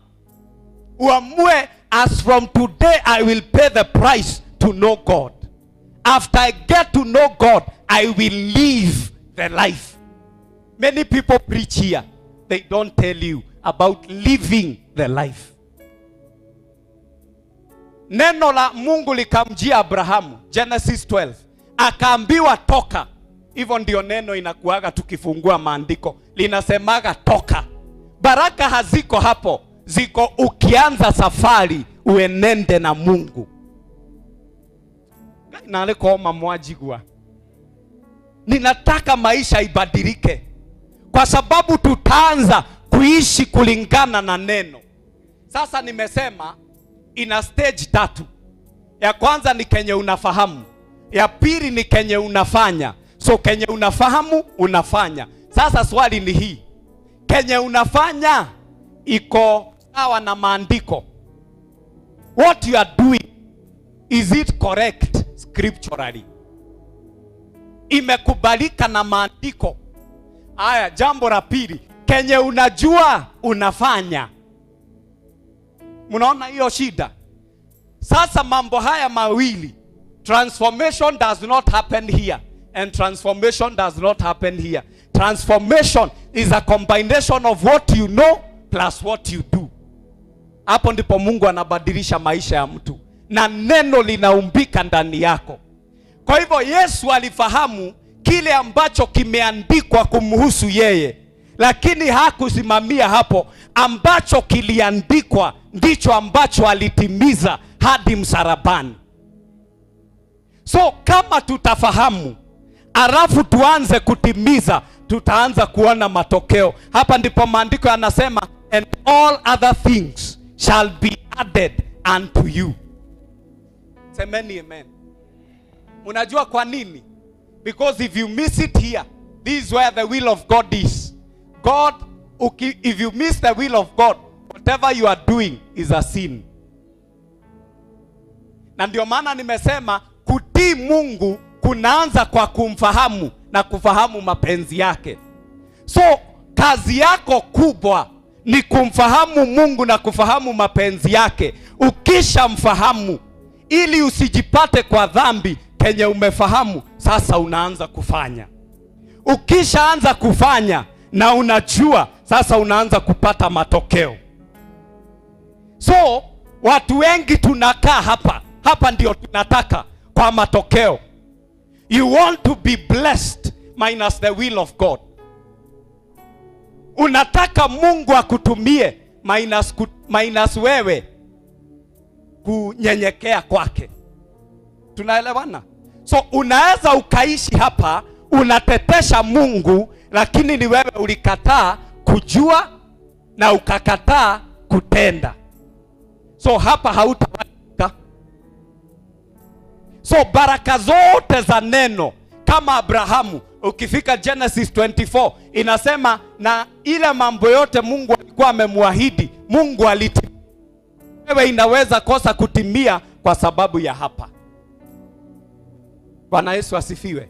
Uamue, as from today I will pay the price to know God. After I get to know God, I will live the life. Many people preach here. They don't tell you about living the life. Neno la Mungu likamjia Abrahamu, Genesis 12. Akaambiwa toka. Hivyo ndio neno inakuaga tukifungua maandiko. Linasemaga toka. Baraka haziko hapo. Ziko ukianza safari uenende na Mungu. Naleko mwajigwa. Ninataka maisha ibadilike. Kwa sababu tutaanza kuishi kulingana na neno. Sasa nimesema ina stage 3. Ya kwanza ni kenye unafahamu. Ya pili ni kenye unafanya. So kenye unafahamu unafanya. Sasa swali ni hii. Kenye unafanya iko sawa na maandiko? What you are doing, is it correct? scripturally. Imekubalika na maandiko. Aya, jambo la pili, kenye unajua unafanya. Mnaona hiyo shida? Sasa mambo haya mawili, transformation does not happen here and transformation does not happen here. Transformation is a combination of what you know plus what you do. Hapo ndipo Mungu anabadilisha maisha ya mtu na neno linaumbika ndani yako. Kwa hivyo Yesu alifahamu kile ambacho kimeandikwa kumhusu yeye, lakini hakusimamia hapo. Ambacho kiliandikwa ndicho ambacho alitimiza hadi msalabani. So kama tutafahamu alafu tuanze kutimiza, tutaanza kuona matokeo. Hapa ndipo maandiko yanasema, and all other things shall be added unto you. Semeni amen. Unajua kwa nini? Because if you miss it here, this is where the will of God is. God, if you miss the will of God, whatever you are doing is a sin. Na ndio maana nimesema kutii Mungu kunaanza kwa kumfahamu na kufahamu mapenzi yake. So kazi yako kubwa ni kumfahamu Mungu na kufahamu mapenzi yake. Ukishamfahamu, ili usijipate kwa dhambi, kenye umefahamu sasa unaanza kufanya. Ukishaanza kufanya na unajua, sasa unaanza kupata matokeo. So watu wengi tunakaa hapa, hapa ndio tunataka kwa matokeo. You want to be blessed minus the will of God. Unataka Mungu akutumie minus wewe kunyenyekea kwake. Tunaelewana? So unaweza ukaishi hapa unatetesha Mungu, lakini ni wewe ulikataa kujua na ukakataa kutenda. So hapa hautaweza. So baraka zote za neno, kama Abrahamu, ukifika Genesis 24 inasema na ile mambo yote Mungu alikuwa amemwahidi, Mungu alitimia. Wewe inaweza kosa kutimia kwa sababu ya hapa. Bwana Yesu asifiwe.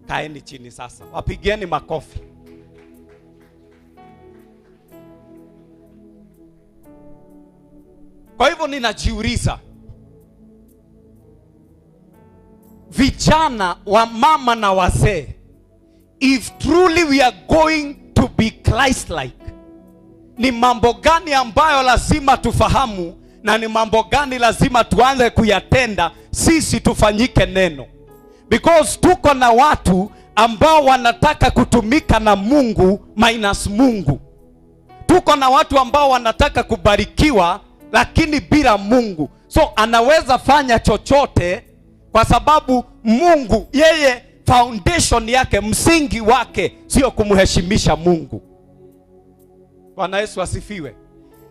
Kaeni chini sasa. Wapigieni makofi. Kwa hivyo ninajiuliza, vijana wa mama na wazee, if truly we are going to be Christ-like, ni mambo gani ambayo lazima tufahamu na ni mambo gani lazima tuanze kuyatenda sisi tufanyike neno? Because tuko na watu ambao wanataka kutumika na Mungu minus Mungu. Tuko na watu ambao wanataka kubarikiwa lakini bila Mungu. So anaweza fanya chochote kwa sababu Mungu yeye foundation yake, msingi wake sio kumheshimisha Mungu. Bwana Yesu asifiwe.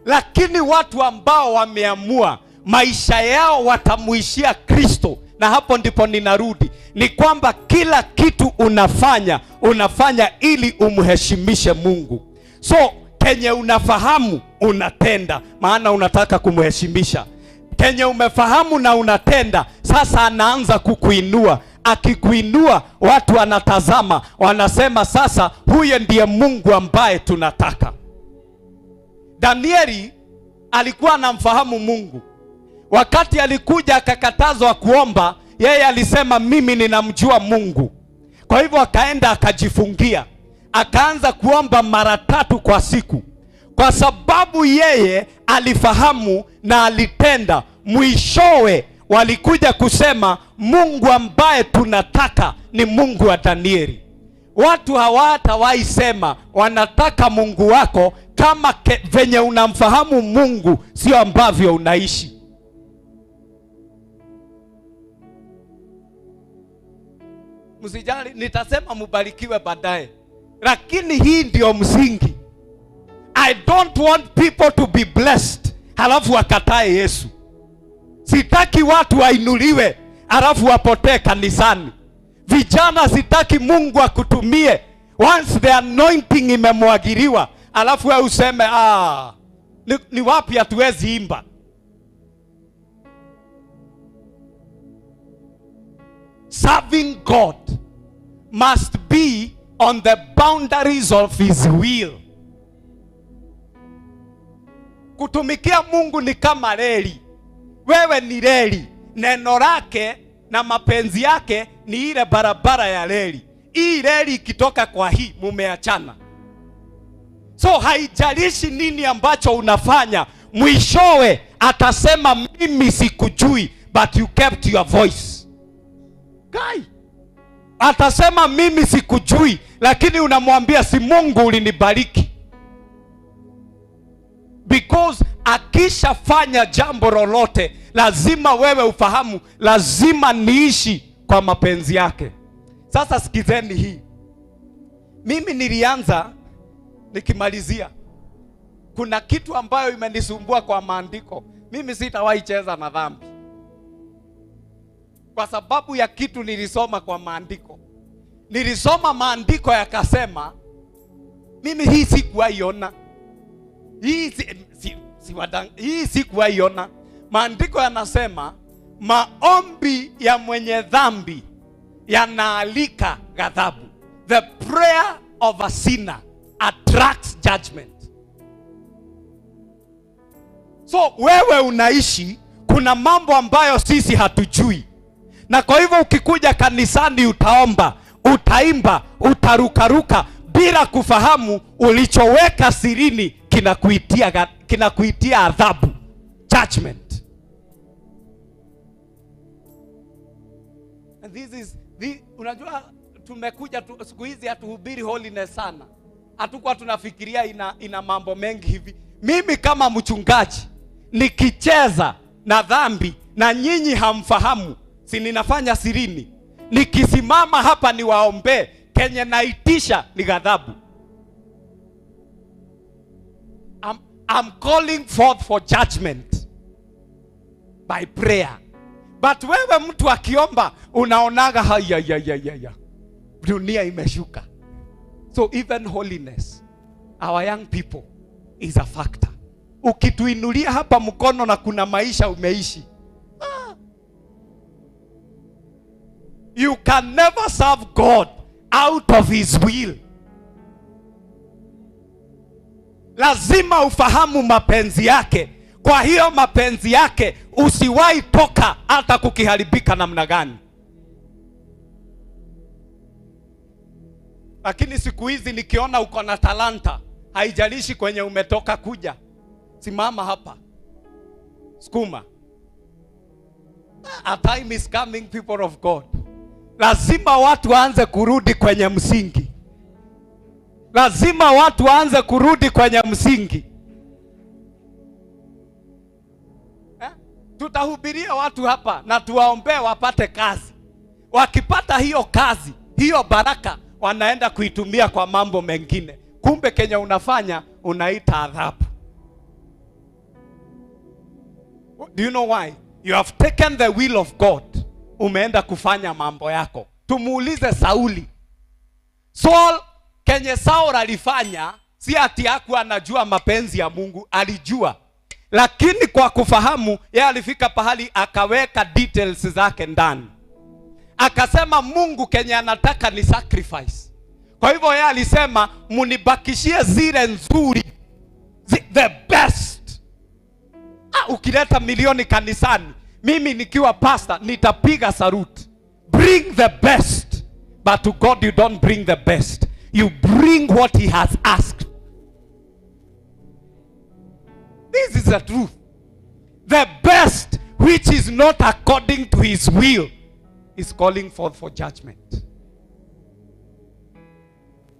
Lakini watu ambao wameamua maisha yao watamuishia Kristo, na hapo ndipo ninarudi, ni kwamba kila kitu unafanya, unafanya ili umheshimishe Mungu. So kenye unafahamu unatenda, maana unataka kumheshimisha. Kenye umefahamu na unatenda, sasa anaanza kukuinua. Akikuinua watu wanatazama, wanasema sasa huyo ndiye Mungu ambaye tunataka. Danieli alikuwa anamfahamu Mungu. Wakati alikuja akakatazwa kuomba, yeye alisema mimi ninamjua Mungu. Kwa hivyo akaenda akajifungia, akaanza kuomba mara 3 kwa siku. Kwa sababu yeye alifahamu na alitenda, mwishowe walikuja kusema Mungu ambaye tunataka ni Mungu wa Danieli. Watu hawatawahi sema wanataka Mungu wako kama venye unamfahamu Mungu sio ambavyo unaishi. Msijali, nitasema mubarikiwe baadaye, lakini hii ndio msingi. I don't want people to be blessed halafu wakatae Yesu. Sitaki watu wainuliwe halafu wapotee kanisani. Vijana, sitaki Mungu akutumie once the anointing imemwagiliwa alafu wewe useme ni wapi hatuwezi imba. Serving God must be on the boundaries of his will. Kutumikia Mungu ni kama reli. Wewe ni reli. Neno lake na mapenzi yake ni ile barabara ya reli. Hii reli ikitoka kwa hii, mumeachana. So haijalishi nini ambacho unafanya, mwishowe atasema mimi sikujui, but you kept your voice. Guy, atasema mimi sikujui, lakini unamwambia si Mungu ulinibariki. Because akishafanya jambo lolote, lazima wewe ufahamu, lazima niishi kwa mapenzi yake. Sasa sikizeni hii. Mimi nilianza nikimalizia. Kuna kitu ambayo imenisumbua kwa maandiko. Mimi sitawahi cheza na dhambi. Kwa sababu ya kitu nilisoma kwa maandiko. Nilisoma maandiko yakasema, mimi hii sikuwaiona. Hii sikuwaiona. Maandiko yanasema maombi ya mwenye dhambi yanaalika ghadhabu. The prayer of a sinner attracts judgment. So wewe unaishi, kuna mambo ambayo sisi hatujui. Na kwa hivyo ukikuja kanisani utaomba, utaimba, utarukaruka bila kufahamu ulichoweka sirini kinakuitia adhabu, judgment. And this is unajua tumekuja siku hizi hatuhubiri holiness sana. Hatukuwa tunafikiria ina mambo mengi hivi. Mimi kama mchungaji nikicheza na dhambi na nyinyi hamfahamu, si ninafanya sirini. Nikisimama hapa niwaombe, kenye naitisha ni ghadhabu. I'm calling forth for judgment by prayer. But wewe mtu akiomba unaonaga haya, dunia imeshuka. So even holiness, our young people, is a factor. Ukituinulia hapa mkono na kuna maisha umeishi. You can never serve God out of his will. Lazima ufahamu mapenzi yake. Kwa hiyo mapenzi yake usiwahi toka hata kukiharibika namna gani. Lakini siku hizi nikiona uko na talanta, haijalishi kwenye umetoka kuja, simama hapa, sukuma. A time is coming, people of God. Lazima watu waanze kurudi kwenye msingi. Lazima watu waanze kurudi kwenye msingi. Tutahubiria watu hapa na tuwaombee wapate kazi. Wakipata hiyo kazi, hiyo baraka, wanaenda kuitumia kwa mambo mengine. Kumbe Kenya unafanya, unaita adhabu. Do you know why? You have taken the will of God. Umeenda kufanya mambo yako. Tumuulize Sauli. Saul, kenye Saul alifanya, si ati hakuwa anajua mapenzi ya Mungu, alijua. Lakini kwa kufahamu, yeye alifika pahali akaweka details zake ndani. Akasema Mungu kenye anataka ni sacrifice. Kwa hivyo yeye alisema munibakishie zile nzuri, the best. Ukileta milioni kanisani, mimi nikiwa pastor nitapiga saruti. Bring the best. But to God you don't bring the best. You bring what he has asked. This is the truth. The best which is not according to his will is calling forth for judgment.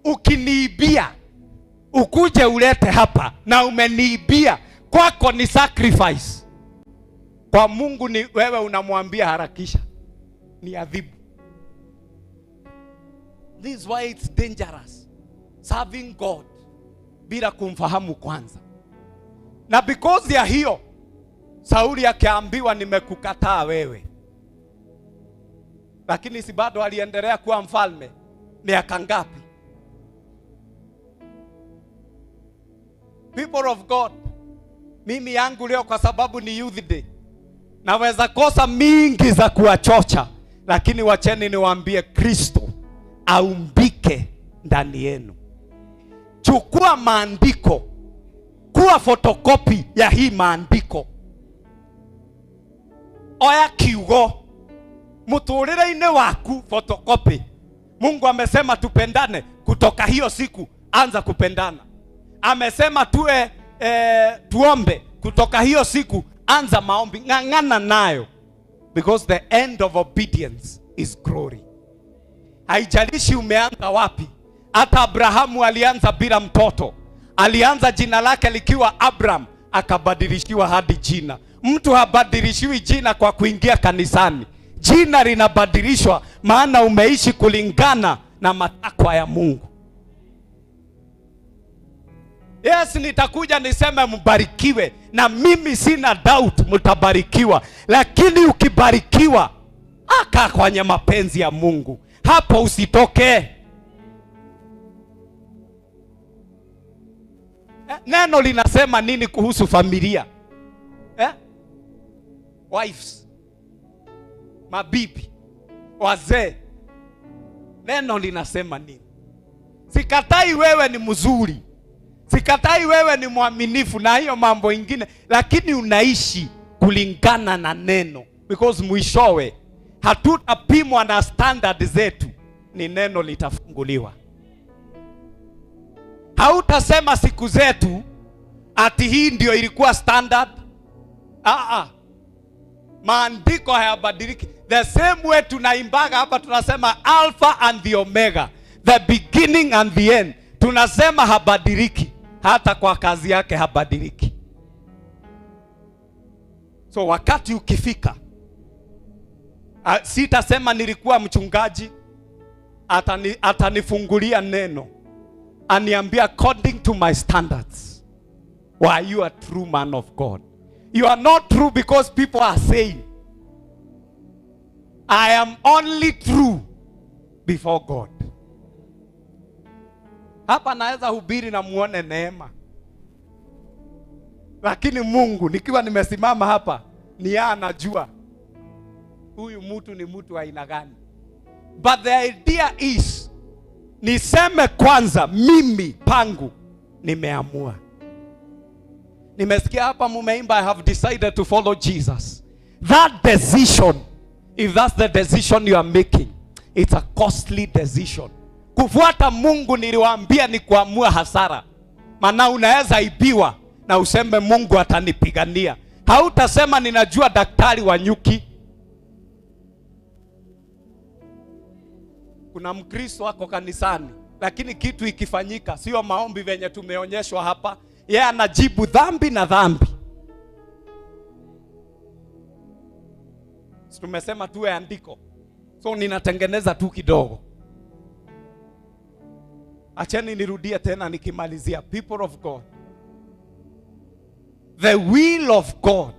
Ukiniibia, ukuje ulete hapa na umeniibia, kwako ni sacrifice. Kwa Mungu ni wewe unamwambia harakisha, ni adhibu. This is why it's dangerous serving God bila kumfahamu kwanza. Na because ya hiyo, Sauli akaambiwa nimekukataa wewe. Lakini si bado aliendelea kuwa mfalme miaka ngapi? People of God, mimi yangu leo kwa sababu ni youth day, naweza kosa mingi za kuwachocha, Lakini wacheni niwaambie, Kristo aumbike ndani yenu. Chukua maandiko, kuwa fotokopi ya hii maandiko. Oya kiugo muturire-inĩ waku, fotokopi. Mungu amesema tupendane, kutoka hiyo siku anza kupendana. Amesema tuwe tuombe, kutoka hiyo siku anza maombi, ng'ang'ana nayo, because the end of obedience is glory. Haijalishi umeanza wapi. Hata Abrahamu alianza bila mtoto, alianza jina lake likiwa Abram, akabadilishiwa hadi jina. Mtu habadilishiwi jina kwa kuingia kanisani. Jina linabadilishwa maana umeishi kulingana na matakwa ya Mungu. Yes, nitakuja niseme mbarikiwe, na mimi sina doubt mtabarikiwa. Lakini ukibarikiwa, aka kwenye mapenzi ya Mungu, hapo usitoke. Neno linasema nini kuhusu familia? Wives, mabibi, wazee, neno linasema nini? Sikatai wewe ni mzuri, sikatai wewe ni mwaminifu na hiyo mambo ingine, lakini unaishi kulingana na neno, because mwishowe hatutapimwa na standard zetu, ni neno litafunguliwa. Hautasema siku zetu ati hii ndio ilikuwa standard. Maandiko hayabadiliki. The same way tunaimbaga hapa, tunasema Alpha and the Omega, the beginning and the end. Tunasema habadiliki, hata kwa kazi yake habadiliki. So wakati ukifika, sitasema nilikuwa mchungaji, atanifungulia neno, aniambia according to my standards, why you are true man of God. You are not true because people are saying. I am only true before God. Hapa naweza hubiri na muone neema, lakini Mungu nikiwa nimesimama hapa, ni yeye anajua huyu mtu ni mtu aina gani. But the idea is, niseme kwanza mimi pangu nimeamua. Nimesikia hapa mumeimba, I have decided to follow Jesus. That decision, if that's the decision you are making, it's a costly decision. Kufuata Mungu niliwaambia ni kuamua hasara. Maana unaweza ibiwa na useme Mungu atanipigania. Hautasema ninajua daktari wa nyuki. Kuna Mkristo wako kanisani, lakini kitu ikifanyika, sio maombi venye tumeonyeshwa hapa, yeye anajibu dhambi na dhambi. Tumesema tuwe andiko, so ninatengeneza tu kidogo. Acheni nirudie tena nikimalizia. People of God, the will of God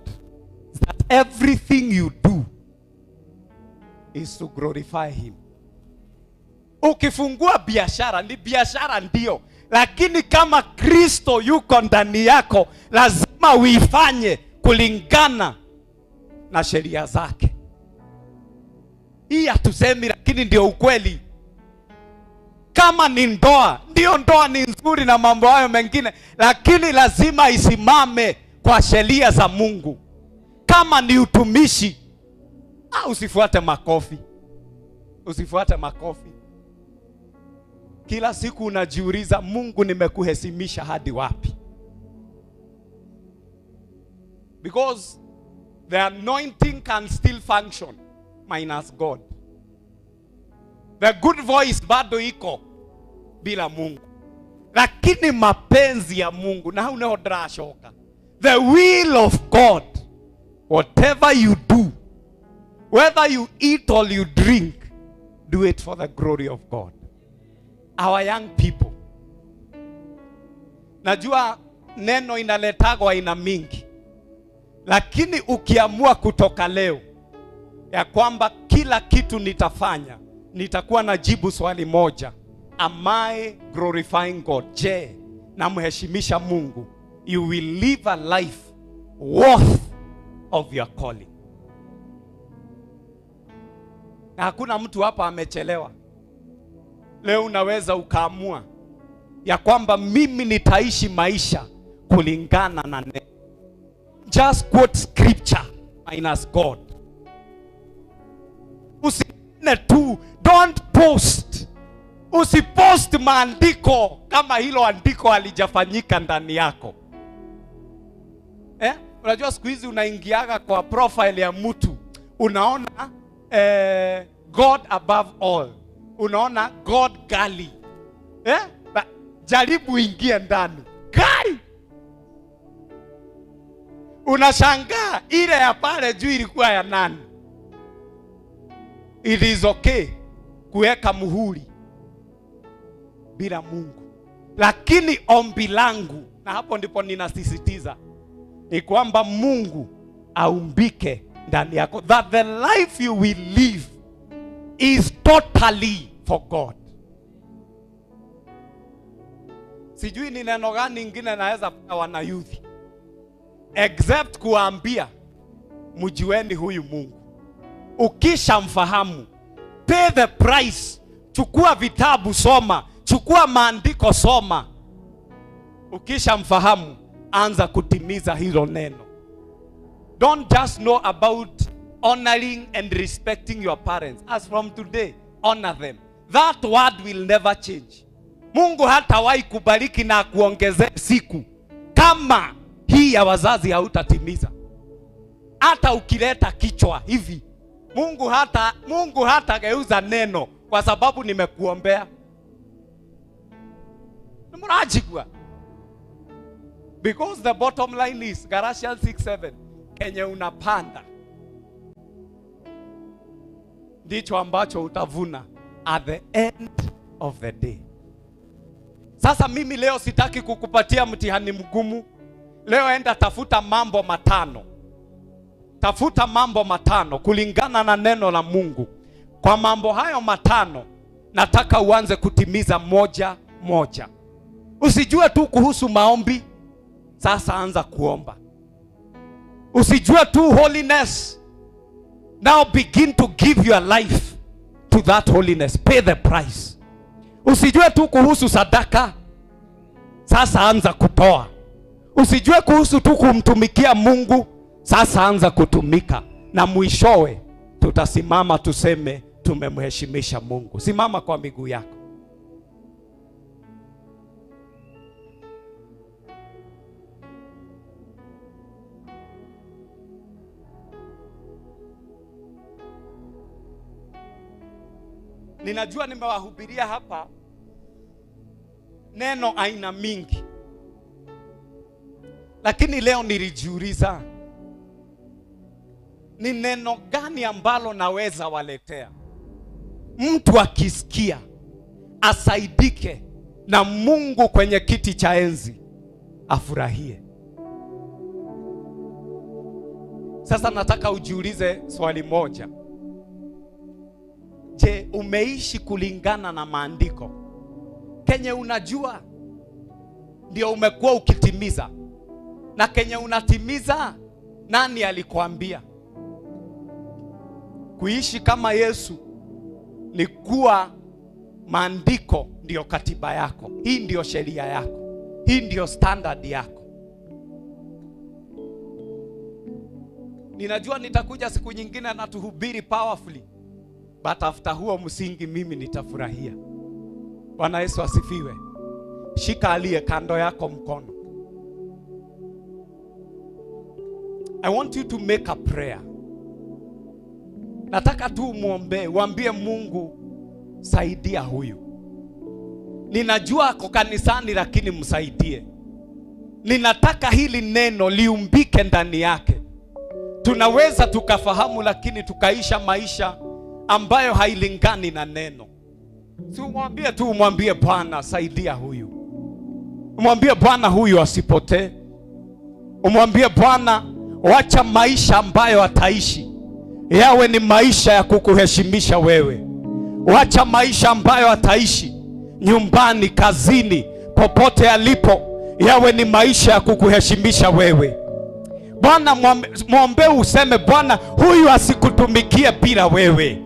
is that everything you do is to glorify him. Ukifungua biashara, ni biashara ndio, lakini kama Kristo yuko ndani yako, lazima uifanye kulingana na sheria zake. Hii hatusemi, lakini ndio ukweli. Kama ni ndoa, ndio ndoa ni nzuri na mambo hayo mengine, lakini lazima isimame kwa sheria za Mungu. Kama ni utumishi, usifuate makofi. Usifuate makofi. Kila siku unajiuliza, Mungu nimekuheshimisha hadi wapi? Because the anointing can still function minus God. The good voice bado iko bila Mungu. Lakini mapenzi ya Mungu, na uneodrashoka. The will of God, whatever you do, whether you eat or you drink, do it for the glory of God. Our young people, najua neno inaletagwa aina mingi, lakini ukiamua kutoka leo ya kwamba kila kitu nitafanya, nitakuwa najibu swali moja: am I glorifying God? Je, namheshimisha Mungu? You will live a life worth of your calling. Na hakuna mtu hapa amechelewa. Leo unaweza ukaamua ya kwamba mimi nitaishi maisha kulingana na neno. Just quote scripture minus God. Usinene tu, don't post. Usipost maandiko kama hilo andiko halijafanyika ndani yako. Unajua siku hizi unaingiaga kwa profile ya mtu, unaona God above all. Unaona God gali. Jaribu ingie ndani. Gai! Unashangaa ile ya pale juu ilikuwa ya nani? It is okay kuweka muhuri bila Mungu. Lakini ombi langu, na hapo ndipo ninasisitiza, ni kwamba Mungu aumbike ndani yako. That the life you will live is totally for God. Sijui ni neno gani ingine naweza kwa wanayouth, except kuambia mjueni huyu Mungu. Ukishamfahamu, pay the price. Chukua vitabu soma, chukua maandiko soma. Ukishamfahamu, anza kutimiza hilo neno. Don't just know about honoring and respecting your parents. As from today, honor them. That word will never change. Mungu hatawahi kubariki na kuongezea siku kama hii ya wazazi hautatimiza. Hata ukileta kichwa hivi, Mungu hata geuza neno kwa sababu nimekuombea. Nimurajigwa. Because the bottom line is Galatians 6:7, kenye unapanda ndicho ambacho utavuna at the end of the day. Sasa mimi leo sitaki kukupatia mtihani mgumu. Leo enda tafuta mambo matano. Tafuta mambo matano kulingana na neno la Mungu. Kwa mambo hayo matano nataka uanze kutimiza moja moja. Usijue tu kuhusu maombi, sasa anza kuomba. Usijue tu holiness, now begin to give your life to that holiness. Pay the price. Usijue tu kuhusu sadaka, sasa anza kutoa. Usijue kuhusu tu kumtumikia Mungu, sasa anza kutumika. Na mwishowe tutasimama tuseme tumemheshimisha Mungu. Simama kwa miguu yako. Ninajua nimewahubiria hapa neno aina mingi, lakini leo nilijiuliza ni neno gani ambalo naweza waletea mtu akisikia asaidike na Mungu kwenye kiti cha enzi afurahie. Sasa nataka ujiulize swali moja. Je, umeishi kulingana na maandiko? Kenye unajua ndio umekuwa ukitimiza, na kenye unatimiza nani alikuambia? Kuishi kama Yesu ni kuwa maandiko ndio katiba yako. Hii ndio sheria yako. Hii ndio standard yako. Ninajua nitakuja siku nyingine na tuhubiri powerfully, but after huo msingi mimi nitafurahia. Bwana Yesu asifiwe. Shika aliye kando yako mkono. I want you to make a prayer. Nataka tu muombe, uambie Mungu, saidia huyu. Ninajua ako kanisani lakini msaidie. Ninataka hili neno liumbike ndani yake. Tunaweza tukafahamu lakini tukaisha maisha ambayo hailingani na neno. Si umwambie tu, umwambie Bwana saidia huyu. Umwambie Bwana huyu asipotee. Umwambie Bwana wacha maisha ambayo ataishi yawe ni maisha ya kukuheshimisha wewe. Wacha maisha ambayo ataishi nyumbani, kazini, popote alipo, yawe ni maisha ya kukuheshimisha wewe. Bwana, muombe useme Bwana huyu asikutumikie bila wewe.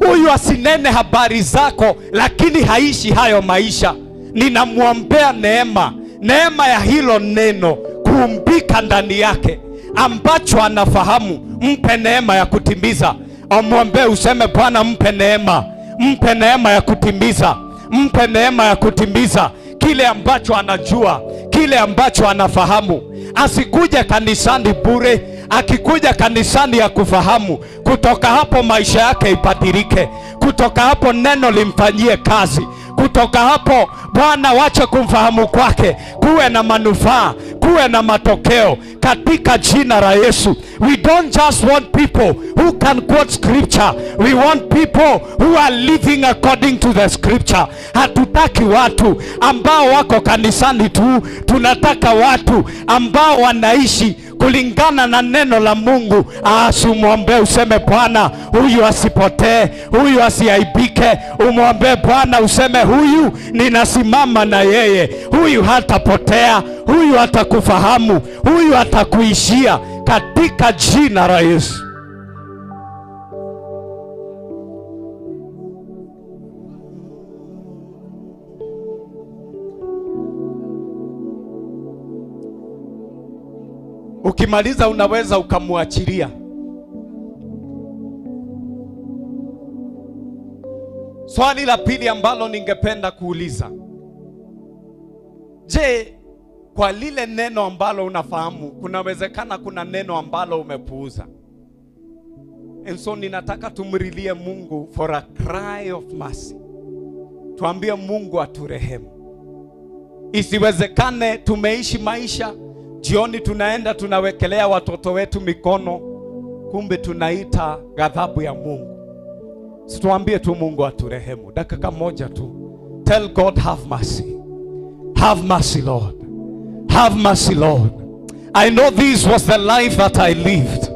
Huyu asinene habari zako lakini haishi hayo maisha. Ninamwombea neema, neema ya hilo neno kuumbika ndani yake ambacho anafahamu. Mpe neema ya kutimiza. Amwombee useme, Bwana mpe neema, mpe neema ya kutimiza, mpe neema ya kutimiza kile ambacho anajua, kile ambacho anafahamu. Asikuje kanisani bure. Akikuja kanisani ya kufahamu, kutoka hapo maisha yake ibadilike, kutoka hapo neno limfanyie kazi, kutoka hapo Bwana wache kumfahamu kwake kuwe na manufaa, kuwe na matokeo katika jina la Yesu. We don't just want people who can quote scripture. We want people who are living according to the scripture. Hatutaki watu ambao wako kanisani tu, tunataka watu ambao wanaishi kulingana na neno la Mungu. Asumwombe useme, Bwana huyu asipotee, huyu asiaibike. Umwombe Bwana useme, huyu ninasimama na yeye, huyu hatapotea, huyu hatakufahamu, huyu hatakuishia, katika jina la Yesu. Ukimaliza unaweza ukamuachilia. Swali la pili ambalo ningependa kuuliza, je, kwa lile neno ambalo unafahamu, kunawezekana kuna neno ambalo umepuuza? And so ninataka tumrilie Mungu for a cry of mercy. Tuambie Mungu aturehemu. Isiwezekane tumeishi maisha, jioni tunaenda tunawekelea watoto wetu mikono, kumbe tunaita ghadhabu ya Mungu. Situambie tu Mungu aturehemu. Dakika moja tu. Tell God have mercy. Have mercy, Lord. Have mercy, Lord. I know this was the life that I lived,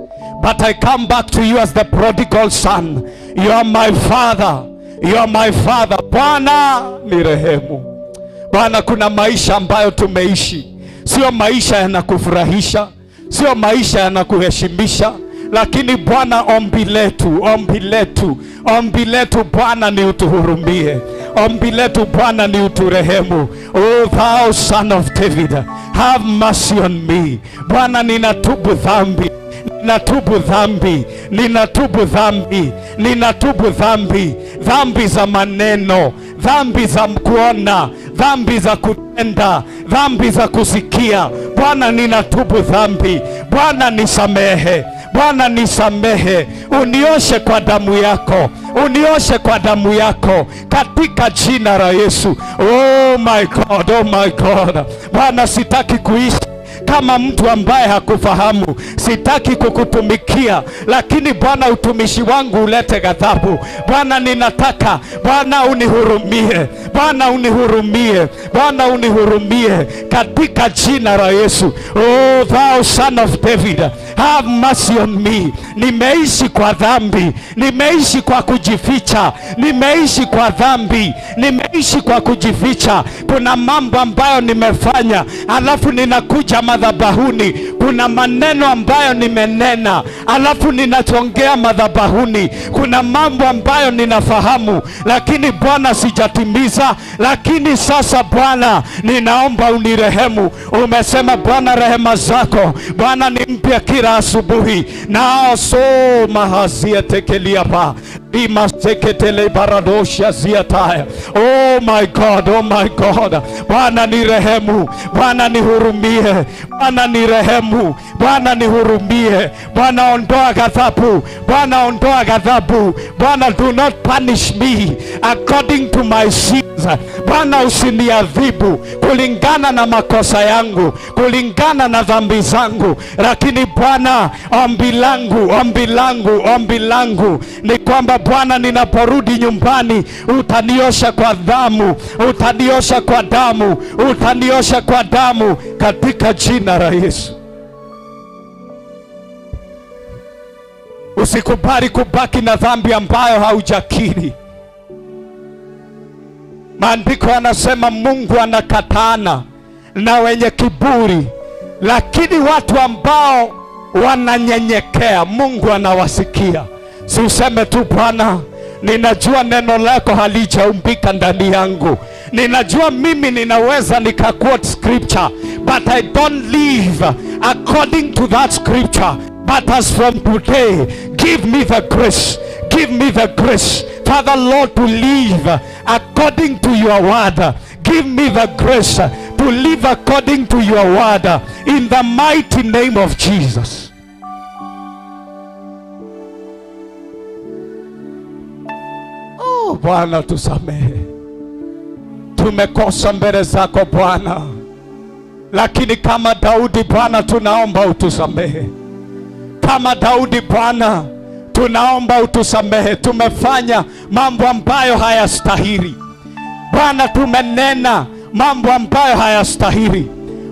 but I come back to you as the prodigal son. You are my father. You are my father. Bwana nirehemu. Bwana, kuna maisha ambayo tumeishi, sio maisha yanakufurahisha, sio maisha yanakuheshimisha, lakini Bwana, ombi letu, ombi letu, ombi letu Bwana ni utuhurumie. Ombi letu Bwana ni uturehemu. Oh thou son of David, have mercy on me. Bwana, ninatubu dhambi, ninatubu dhambi, ninatubu dhambi, ninatubu dhambi, dhambi za maneno, dhambi za kuona, dhambi za kutenda, dhambi za kusikia. Bwana, ninatubu dhambi. Bwana nisamehe, Bwana nisamehe, unioshe kwa damu yako, unioshe kwa damu yako, katika jina la Yesu. Oh my God, oh my God. Bwana, sitaki kuishi kama mtu ambaye hakufahamu, sitaki kukutumikia, lakini Bwana utumishi wangu ulete ghadhabu. Bwana ninataka, Bwana unihurumie, Bwana unihurumie, Bwana unihurumie, katika jina la Yesu. Oh thou son of David, have mercy on me. Nimeishi kwa dhambi, nimeishi kwa kujificha, nimeishi kwa dhambi, nimeishi kwa kujificha. Kuna mambo ambayo nimefanya, alafu ninakuja madhabahuni. Kuna maneno ambayo nimenena, alafu ninachongea madhabahuni. Kuna mambo ambayo ninafahamu, lakini Bwana sijatimiza. Lakini sasa Bwana ninaomba unirehemu. Umesema Bwana rehema zako Bwana ni mpya kila asubuhi. Nao so mahazia tekeliapa Oh my God, oh my God. Bwana nirehemu, Bwana nihurumie, Bwana nirehemu, Bwana nihurumie. Bwana ondoa ghadhabu, Bwana ondoa ghadhabu. Bwana do not punish me according to my sins. Bwana usiniadhibu kulingana na makosa yangu, kulingana na dhambi zangu. Lakini Bwana, ombi langu, ombi langu, ombi langu ni kwamba Bwana ninaporudi nyumbani utaniosha kwa damu, utaniosha kwa damu, utaniosha kwa damu, katika jina la Yesu. Usikubali kubaki na dhambi ambayo haujakiri. Maandiko yanasema Mungu anakatana na wenye kiburi, lakini watu ambao wananyenyekea Mungu anawasikia. Si useme tu Bwana Ninajua neno lako halijaumbika ndani yangu. Ninajua mimi ninaweza nika quote scripture, but I don't live according to that scripture. But as from today, give me the grace. Give me the grace, Father Lord, to live according to your word. Give me the grace to live according to your word, in the mighty name of Jesus. Oh, Bwana tusamehe. Tumekosa mbele zako Bwana, lakini kama Daudi Bwana tunaomba utusamehe. Kama Daudi Bwana tunaomba utusamehe. Tumefanya mambo ambayo hayastahili Bwana, tumenena mambo ambayo hayastahili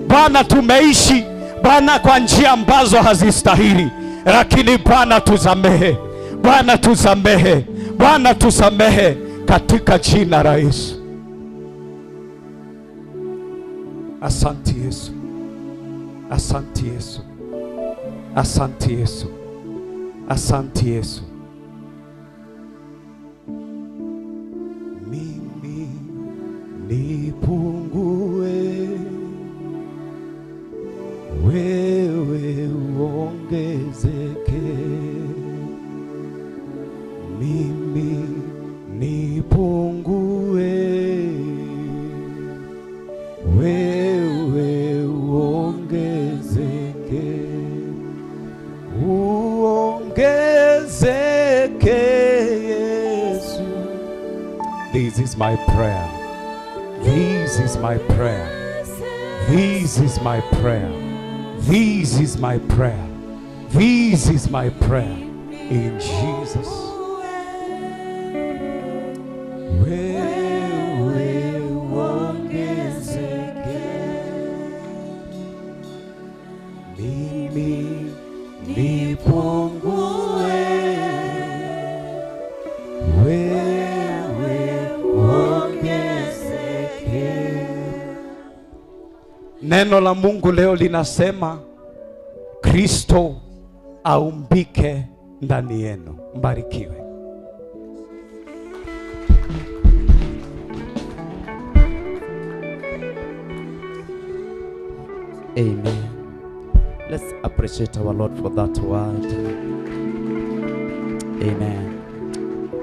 Bwana, tumeishi Bwana kwa njia ambazo hazistahili, lakini Bwana tusamehe. Bwana tusamehe. Bwana tusamehe katika jina la Yesu. Asante Yesu. Asante Yesu. Asante Yesu. Asante Yesu. Mimi nipungue, wewe uongezeke. Mimi nipungue, wewe uongezeke. Uongezeke Yesu. This is my prayer. This is my prayer. This is my prayer. This is my prayer. This is my prayer. In Jesus. Wewe uongezeke. Mimi nipungue, wewe uongezeke. Neno la Mungu leo linasema Kristo aumbike ndani yenu. Mbarikiwe. Amen. Let's appreciate our Lord for that word. Amen.